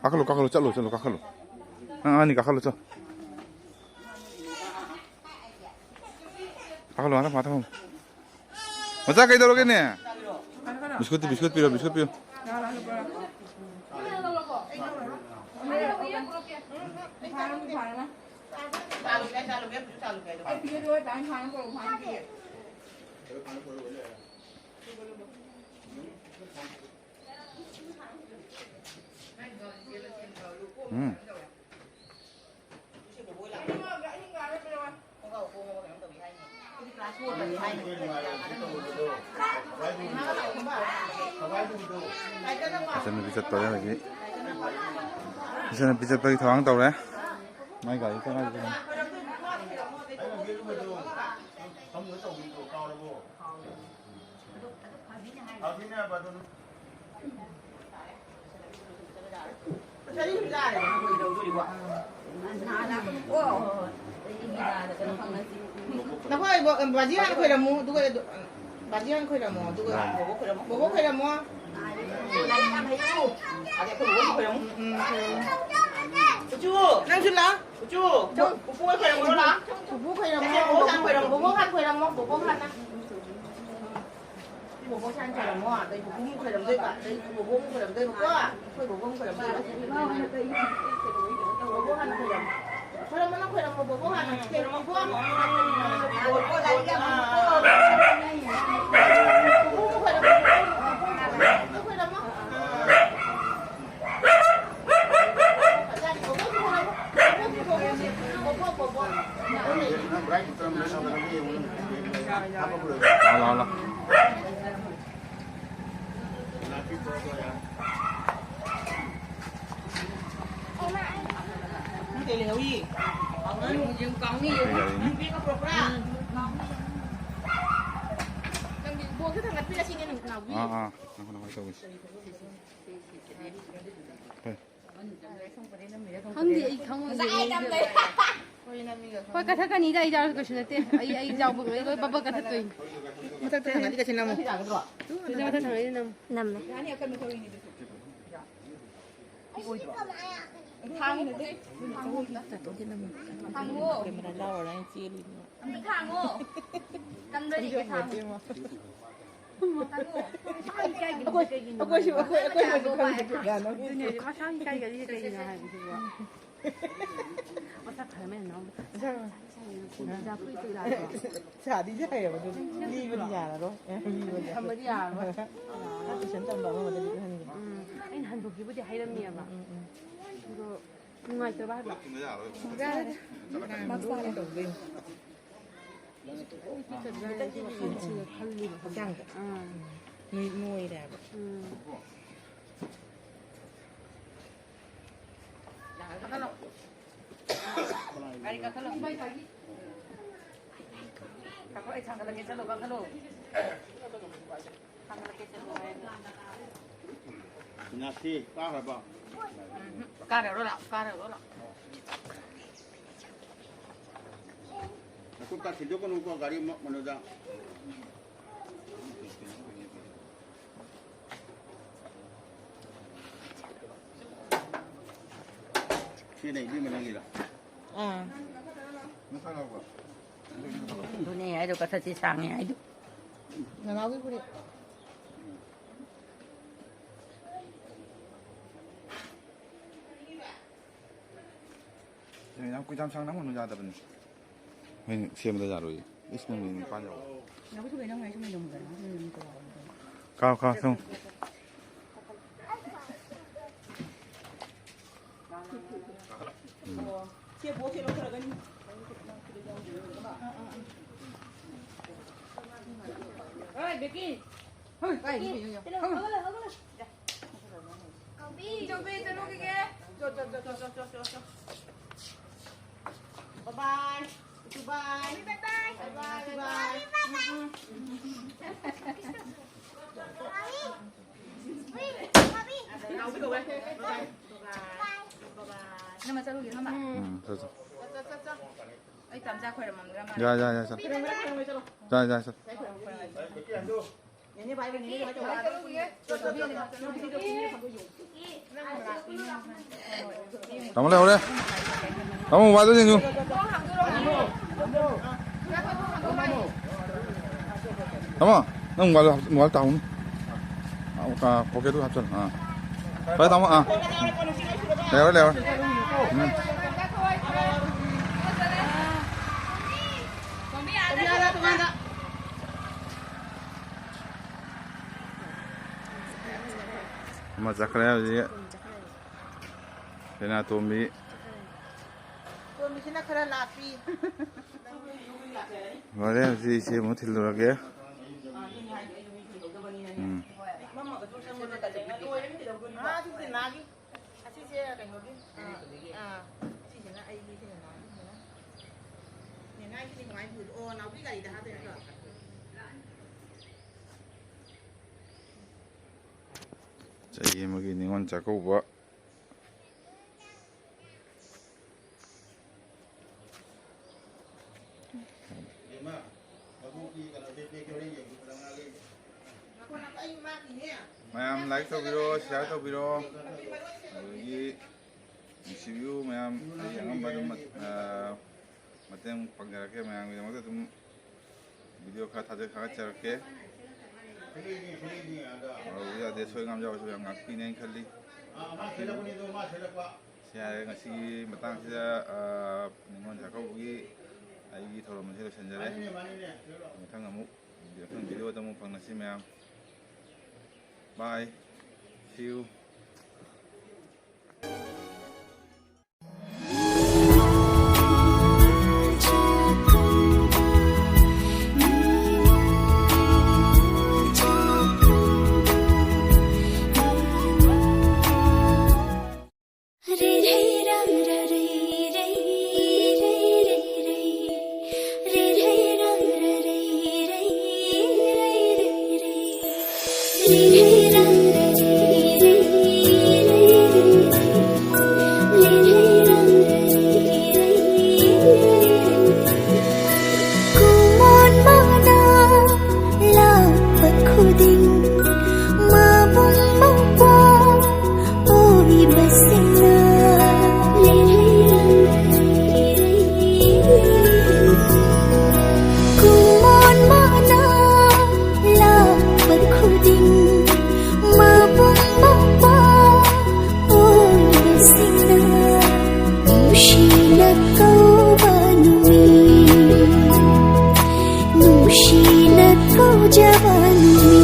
ꯀꯥꯈꯠꯂꯨ, ꯀꯥꯈꯠꯂꯨ, ꯆꯠꯂꯨ, ꯆꯠꯂꯨ, ꯀꯥꯈꯠꯂꯨ꯫ ꯅꯪ ꯑꯅꯤ ꯀꯥꯈꯠꯂꯨ, ꯆꯠꯂꯨ꯫ ꯀꯥꯈꯠꯂꯨ, ꯉꯥꯛꯇꯪ, ꯉꯥꯛꯇꯪ ꯐꯝꯃꯨ꯫ ꯃꯆꯥ ꯀꯩꯗꯧꯔꯒꯦꯅꯦ? ꯕꯤꯁꯀꯨꯠꯇꯤ, ꯕꯤꯁꯀꯨꯠ ꯄꯤꯔꯣ, ꯕꯤꯁꯀꯨꯠ ꯄꯤꯔꯣ꯫ ꯎꯝ꯫ ꯏꯆꯟꯅꯨꯄꯤ ꯆꯠꯇꯧꯔꯦ ꯍꯧꯖꯤꯛ꯫ ꯏꯆꯟꯅꯨꯄꯤ ꯆꯠꯄꯒꯤ ꯊꯧꯔꯥꯡ ꯇꯧꯔꯦ꯫ ꯃꯥꯏ ꯒꯥꯔꯤ ꯆꯪꯉꯛꯑꯗꯤ ꯐꯖꯅ꯫ ꯐꯃꯨꯡꯗ ꯇꯧꯕꯤꯗꯣ ꯀꯥꯎꯔꯕꯣ? ꯐꯥꯕꯤꯅꯦ ꯍꯥꯏꯕ ꯑꯗꯨꯝ꯫ ꯅꯈꯣꯏ ꯕꯥꯖꯤ ꯍꯥꯟꯅ ꯈꯣꯏꯔꯝꯃꯨ, ꯑꯗꯨꯒ ꯕꯥꯖꯤ ꯍꯥꯟꯅ ꯈꯣꯏꯔꯝꯃꯣ, ꯑꯗꯨꯒ ꯕꯣꯕꯣꯛ ꯈꯣꯏꯔꯝꯃꯣ꯫ ꯎꯝ, ꯎꯝ, ꯈꯣꯏꯔꯝꯃꯣ꯫ ꯅꯪꯁꯨ ꯂꯥꯛ꯫ ꯄꯨꯄꯨ ꯈꯣꯏꯔꯝꯃꯣ, ꯂꯥꯛ꯫ ꯄꯨꯄꯨ ꯈꯣꯏꯔꯝꯃꯣ꯫ ꯕꯣꯕꯣꯛ ꯍꯥꯟꯅ ꯈꯣꯏꯔꯝꯃꯣ, ꯕꯣꯕꯣꯛ ꯍꯥꯟꯅ꯫ ꯕꯣꯕꯣꯛꯁꯦ ꯍꯥꯟꯅ ꯈꯣꯏꯔꯝꯃꯣ, ꯑꯗꯩ ꯄꯨꯄꯨ ꯑꯃꯨꯛ ꯈꯣꯏꯔꯝꯗꯣꯏꯕ, ꯑꯗꯩ ꯕꯣꯕꯣꯛ ꯑꯃꯨꯛ ꯈꯣꯏꯔꯝꯗꯣꯏꯕꯀꯣ, ꯑꯩꯈꯣꯏ ꯕꯣꯕꯣꯛ ꯑꯃꯨꯛ ꯈꯣꯏꯔꯝꯗꯣꯏꯕ꯫ ꯕꯣꯕꯣꯛ ꯍꯥꯟꯅ ꯈꯣꯏꯔꯝꯃꯣ, ꯈꯣꯏꯔꯝꯃꯣ, ꯅꯪ ꯈꯣꯏꯔꯝꯃꯣ, ꯕꯣꯕꯣꯛ ꯍꯥꯟꯅ꯫ ꯕꯣꯕꯣꯛ ꯂꯥꯏꯔꯤꯛ ꯌꯥꯝ ꯍꯩꯀꯣ꯫ ꯕꯣꯕꯣꯛ ꯑꯃꯨꯛ ꯈꯣꯏꯔꯝꯃꯣ, ꯕꯣꯕꯣꯛ ꯑꯃꯨꯛ ꯈꯣꯏꯔꯝꯃꯣ꯫ ꯂꯥꯎ, ꯂꯥꯎ, ꯂꯥꯎ꯫ ꯅꯪ ꯀꯩ ꯂꯩꯍꯧꯔꯤ? ꯅꯪ ꯕꯦꯒ ꯄꯨꯔꯛꯄ꯭ꯔꯥ? ꯅꯪꯗꯤ ꯕꯣꯛꯁꯇ ꯊꯥꯡꯒꯠꯄꯤꯔꯁꯤꯅꯦ, ꯅꯪ ꯅꯥꯎꯕꯤ꯫ ꯑꯥ, ꯑꯥ, ꯉꯥꯏꯈꯣ, ꯉꯥꯏꯈꯣ, ꯇꯧꯒꯦ꯫ ꯍꯣꯏ꯫ ꯈꯪꯗꯦ, ꯑꯩ ꯈꯪꯉꯣꯏ꯫ ꯍꯣꯏ, ꯀꯠꯊꯠꯀꯅꯤꯗ, ꯑꯩ ꯌꯥꯎꯔꯁꯨ ꯀꯩꯁꯨ ꯅꯠꯇꯦ꯫ ꯑꯩ, ꯑꯩ ꯌꯥꯎꯕ ꯉꯝꯃꯣꯏ, ꯂꯣꯏ ꯕꯕ ꯀꯠꯊꯠꯇꯣꯏꯅꯤ꯫ ꯃꯊꯛꯇ ꯊꯥꯡꯒꯠꯂꯗꯤ ꯀꯩꯁꯨ ꯅꯝꯃꯣꯏ꯫ ꯁꯤꯗ ꯃꯊꯛ ꯊꯥꯡꯒꯠꯂꯗꯤ ꯅꯝꯃꯨ꯫ ꯅꯝꯃꯦ꯫ ꯊꯥꯡꯉꯣ꯫ ꯊꯥꯡꯉꯣ꯫ ꯀꯦꯃꯦꯔꯥ ꯌꯥꯎꯔꯣꯏ, ꯑꯩ ꯆꯦꯜꯂꯤꯅꯦ꯫ ꯑꯝꯇ ꯊꯥꯡꯉꯣ꯫ ꯀꯝꯗꯣꯏꯅꯣ ꯊꯥꯡꯉꯣ꯫ ꯑꯩꯈꯣꯏ, ꯑꯩꯈꯣꯏꯁꯨ, ꯑꯩꯈꯣꯏ, ꯑꯩꯈꯣꯏꯁꯨ ꯈꯪꯗꯦ ꯀꯌꯥꯅꯣ꯫ ꯑꯗꯨꯅꯦ, ꯃꯁꯥꯒꯤ ꯏꯀꯥꯏꯒꯜꯂꯤꯁꯦ ꯀꯩꯒꯤꯅꯣ ꯍꯥꯏꯕꯁꯤꯕꯣ? ꯃꯁꯛ ꯈꯔ ꯃꯌꯥꯝ ꯌꯥꯎꯕ꯫ ꯏꯟꯁꯥꯡ ꯏꯟꯁꯥꯡ ꯐꯨꯏ ꯐꯨꯏ ꯂꯥꯎꯕ꯫ ꯁꯥꯗꯤ ꯁꯥꯏꯌꯦꯕ ꯑꯗꯨ꯫ ꯂꯤꯕꯗꯤ ꯌꯥꯔꯔꯣꯏ꯫ ꯂꯤꯕꯗꯤ꯫ ꯊꯝꯕꯗꯤ ꯌꯥꯔꯔꯣꯏ꯫ ꯃꯥ ꯇꯨꯏꯁꯟ ꯇꯝꯕ ꯑꯃ ꯑꯃꯗꯗꯤ ꯈꯪꯗꯦ꯫ ꯎꯝ, ꯑꯩꯅ ꯍꯟꯗꯣꯛꯈꯤꯕꯨꯗꯤ ꯍꯩꯔꯝꯃꯦꯕ꯫ ꯎꯝ, ꯎꯝ, ꯎꯝ꯫ ꯑꯗꯣ ꯅꯨꯡꯉꯥꯏꯇꯕ ꯍꯥꯏꯕ꯫ ꯌꯥꯔꯦ꯫ ꯃꯁꯥꯅ ꯇꯧꯗꯣꯏꯅꯤ꯫ ꯍꯛꯆꯥꯡꯗ꯫ ꯑꯥ꯫ ꯅꯣꯏ-, ꯅꯣꯏꯔꯦꯕ꯫ ꯎꯝ꯫ ꯀꯥꯈꯠꯂꯣ꯫ ꯒꯥꯔꯤ ꯀꯥꯈꯠꯂꯣ꯫ ꯊꯥꯡꯒꯠꯂꯛꯀꯦ, ꯆꯠꯂꯣ, ꯀꯥꯈꯠꯂꯣ꯫ ꯊꯥꯡꯒꯠꯂꯛꯀꯦ, ꯆꯠꯂꯣ ꯍꯥꯏꯔꯒ꯫ ꯉꯁꯤ ꯀꯥꯈ꯭ꯔꯕ? ꯎꯝ, ꯀꯥꯔꯔꯣ ꯂꯥꯛꯑꯣ, ꯀꯥꯔꯔꯣ ꯂꯥꯛꯑꯣ꯫ ꯅꯈꯨꯠ ꯀꯥ ꯊꯤꯟꯗꯣꯛꯀꯅꯨꯀꯣ, ꯒꯥꯔꯤ ꯃ-, ꯀꯩꯅꯣꯗ꯫ ꯁꯤꯅ ꯏꯕꯦꯝꯃ ꯅꯪꯒꯤꯔꯣ? ꯑꯥ꯫ ꯃꯁꯥ ꯌꯥꯎꯕ꯭ꯔꯣ? ꯑꯗꯨꯅꯦ ꯍꯥꯏꯗꯣ, ꯀꯊꯠꯁꯤ ꯁꯥꯡꯉꯦ ꯍꯥꯏꯗꯣ꯫ ꯅꯅꯥꯎꯒꯤ ꯐꯨꯔꯤꯠ꯫ ꯌꯥꯝ ꯀꯨꯏ ꯌꯥꯝ ꯁꯥꯡꯅ ꯅꯝꯒꯅꯨ, ꯌꯥꯗꯕꯅꯤ꯫ ꯍꯣꯏꯅꯦ, ꯁꯦꯝꯕꯗ ꯌꯥꯔꯣꯏꯌꯦ꯫ ꯏꯁ, ꯅꯪꯒꯤ ꯅꯨꯄꯥ ꯌꯥꯎꯕ꯫ ꯀꯥꯎ, ꯀꯥꯎ, ꯁꯨꯝ꯫ ꯍꯣꯏ, ꯕꯦꯀꯤ꯫ ꯍꯣꯏ, ꯀꯥꯏꯗ ꯄꯤꯗꯣꯏꯅꯣ? ꯍꯧꯒꯠꯂꯣ, ꯍꯧꯒꯠꯂꯣ꯫ ꯆꯧꯕꯤ, ꯆꯠꯂꯨꯈꯤꯒꯦ꯫ ꯆꯣ, ꯆꯣ, ꯆꯣ꯫ Bye bye. Goodbye. Bye bye. Bye bye. Bye bye. ꯅꯃ ꯆꯠꯂꯨꯒꯦ, ꯅꯃ꯫ ꯎꯝ, ꯆꯠ, ꯆꯠ꯫ ꯆꯠ, ꯆꯠ, ꯆꯠ, ꯆꯠ꯫ ꯑꯩ ꯇꯝꯆꯥ ꯈꯣꯏꯔꯝꯃꯝꯗ꯭ꯔꯥ ꯃꯥꯜꯂꯦ꯫ ꯌꯥ, ꯌꯥ, ꯌꯥ, ꯆꯠ꯫ ꯈꯣꯏꯔꯝꯃꯦ, ꯈꯣꯏꯔꯝꯃꯦ, ꯆꯠꯂꯣ꯫ ꯌꯥ, ꯌꯥ, ꯆꯠ꯫ ꯅꯦꯅꯦ ꯚꯥꯏ, ꯅꯦꯅꯦ ꯚꯥꯏ, ꯆꯠꯂꯣ꯫ ꯇꯥꯃꯣ ꯂꯩꯍꯧꯔꯦ꯫ ꯇꯥꯃꯣ, ꯃꯣꯕꯥꯏꯜꯗꯣ ꯌꯦꯡꯉꯨ꯫ ꯇꯥꯃꯣ, ꯅꯪ ꯃꯣꯕꯥꯏꯜꯗꯣ ꯍꯥꯞ-, ꯃꯣꯕꯥꯏꯜ ꯇꯥꯍꯧꯅꯤ꯫ ꯑ, ꯀ-, ꯄꯣꯀꯦꯠꯇꯨ ꯍꯥꯞꯆꯜꯂꯣ꯫ ꯑꯥ꯫ ꯐꯔꯦ, ꯇꯥꯃꯣ꯫ ꯑꯥ꯫ ꯎꯝ꯫ ꯂꯩꯍꯧꯔꯦ, ꯂꯩꯍꯧꯔꯦ꯫ ꯎꯝ꯫ ꯑꯃ ꯆꯠꯈ꯭ꯔꯦ ꯍꯧꯖꯤꯛ꯫ ꯁꯦꯅꯥꯇꯣꯝꯕꯤ꯫ ꯇꯣꯝꯕꯤꯁꯤꯅ ꯈꯔ ꯂꯥꯞꯄꯤ꯫ ꯂꯣꯏꯔꯦ, ꯍꯧꯖꯤꯛ ꯏꯆꯦ ꯑꯃꯨꯛ ꯊꯤꯜꯂꯨꯔꯒꯦ꯫ ꯎꯝ꯫ ꯑꯥ, ꯁꯤꯁꯦ ꯃꯥꯒꯤ꯫ ꯑꯁꯤꯁꯦ ꯀꯩꯅꯣꯒꯤ꯫ ꯑꯥ, ꯑꯥ꯫ ꯁꯤꯁꯤꯅ ꯑꯩꯒꯤ, ꯁꯤꯅ ꯃꯥꯒꯤ, ꯁꯤꯅ꯫ ꯅꯦꯅꯥꯏ꯫ ꯆꯍꯤ ꯑꯃꯒꯤ ꯅꯤꯉꯣꯜ ꯆꯥꯛꯀꯧꯕ꯫ ꯃꯌꯥꯝ like ꯇꯧꯕꯤꯔꯣ, share ꯇꯧꯕꯤꯔꯣ꯫ ꯑꯗꯒꯤ ꯅꯨꯡꯁꯤꯕꯤꯌꯨ ꯃꯌꯥꯝ꯫ ꯑꯩ ꯑꯉꯝꯕ ꯑꯗꯨꯝ, ꯑ, ꯃꯇꯦꯡ ꯄꯥꯡꯖꯔꯛꯀꯦ꯫ ꯃꯌꯥꯝꯒꯤꯗꯃꯛꯇ ꯑꯗꯨꯝ video ꯈꯔ ꯊꯥꯖ-, ꯊꯥꯒꯠꯆꯔꯛꯀꯦ꯫ ꯇꯧꯕ ꯌꯥꯗꯦ, ꯁꯣꯏ ꯉꯥꯝ ꯌꯥꯎꯔꯁꯨ ꯌꯥꯝ ꯉꯥꯛꯄꯤꯅꯦꯅ ꯈꯜꯂꯤ꯫ ꯁꯤ ꯍꯥꯏꯔꯦ, ꯉꯁꯤꯒꯤ ꯃꯇꯥꯡꯁꯤꯗ, ꯑ, ꯅꯤꯉꯣꯜ ꯆꯥꯛꯀꯧꯕꯒꯤ ꯑꯩꯒꯤ ꯊꯧꯔꯝ ꯑꯁꯤ ꯂꯣꯏꯁꯤꯟꯖꯔꯦ꯫ ꯃꯊꯪ ꯑꯃꯨꯛ, ꯃꯊꯪ video ꯗ ꯑꯃꯨꯛ ꯐꯪꯅꯁꯤ ꯃꯌꯥꯝ꯫ Bye. See you. ꯈꯨꯗꯤꯡ ꯃꯕꯨꯡ ꯃꯧꯄ꯭ꯋꯥ ꯑꯣꯏꯕꯁꯤꯡꯅ ꯈꯨꯃꯣꯟ ꯃꯥꯅ ꯂꯥꯛꯄ ꯈꯨꯗꯤꯡ ꯃꯕꯨꯡ ꯃꯧꯄ꯭ꯋꯥ ꯑꯣꯏꯕꯁꯤꯡꯅ ꯅꯨꯡꯁꯤꯅ ꯀꯧꯕ ꯅꯨꯃꯤꯠ, ꯅꯨꯡꯁꯤꯅ ꯀꯧꯖꯕ ꯅꯨꯃꯤꯠ꯫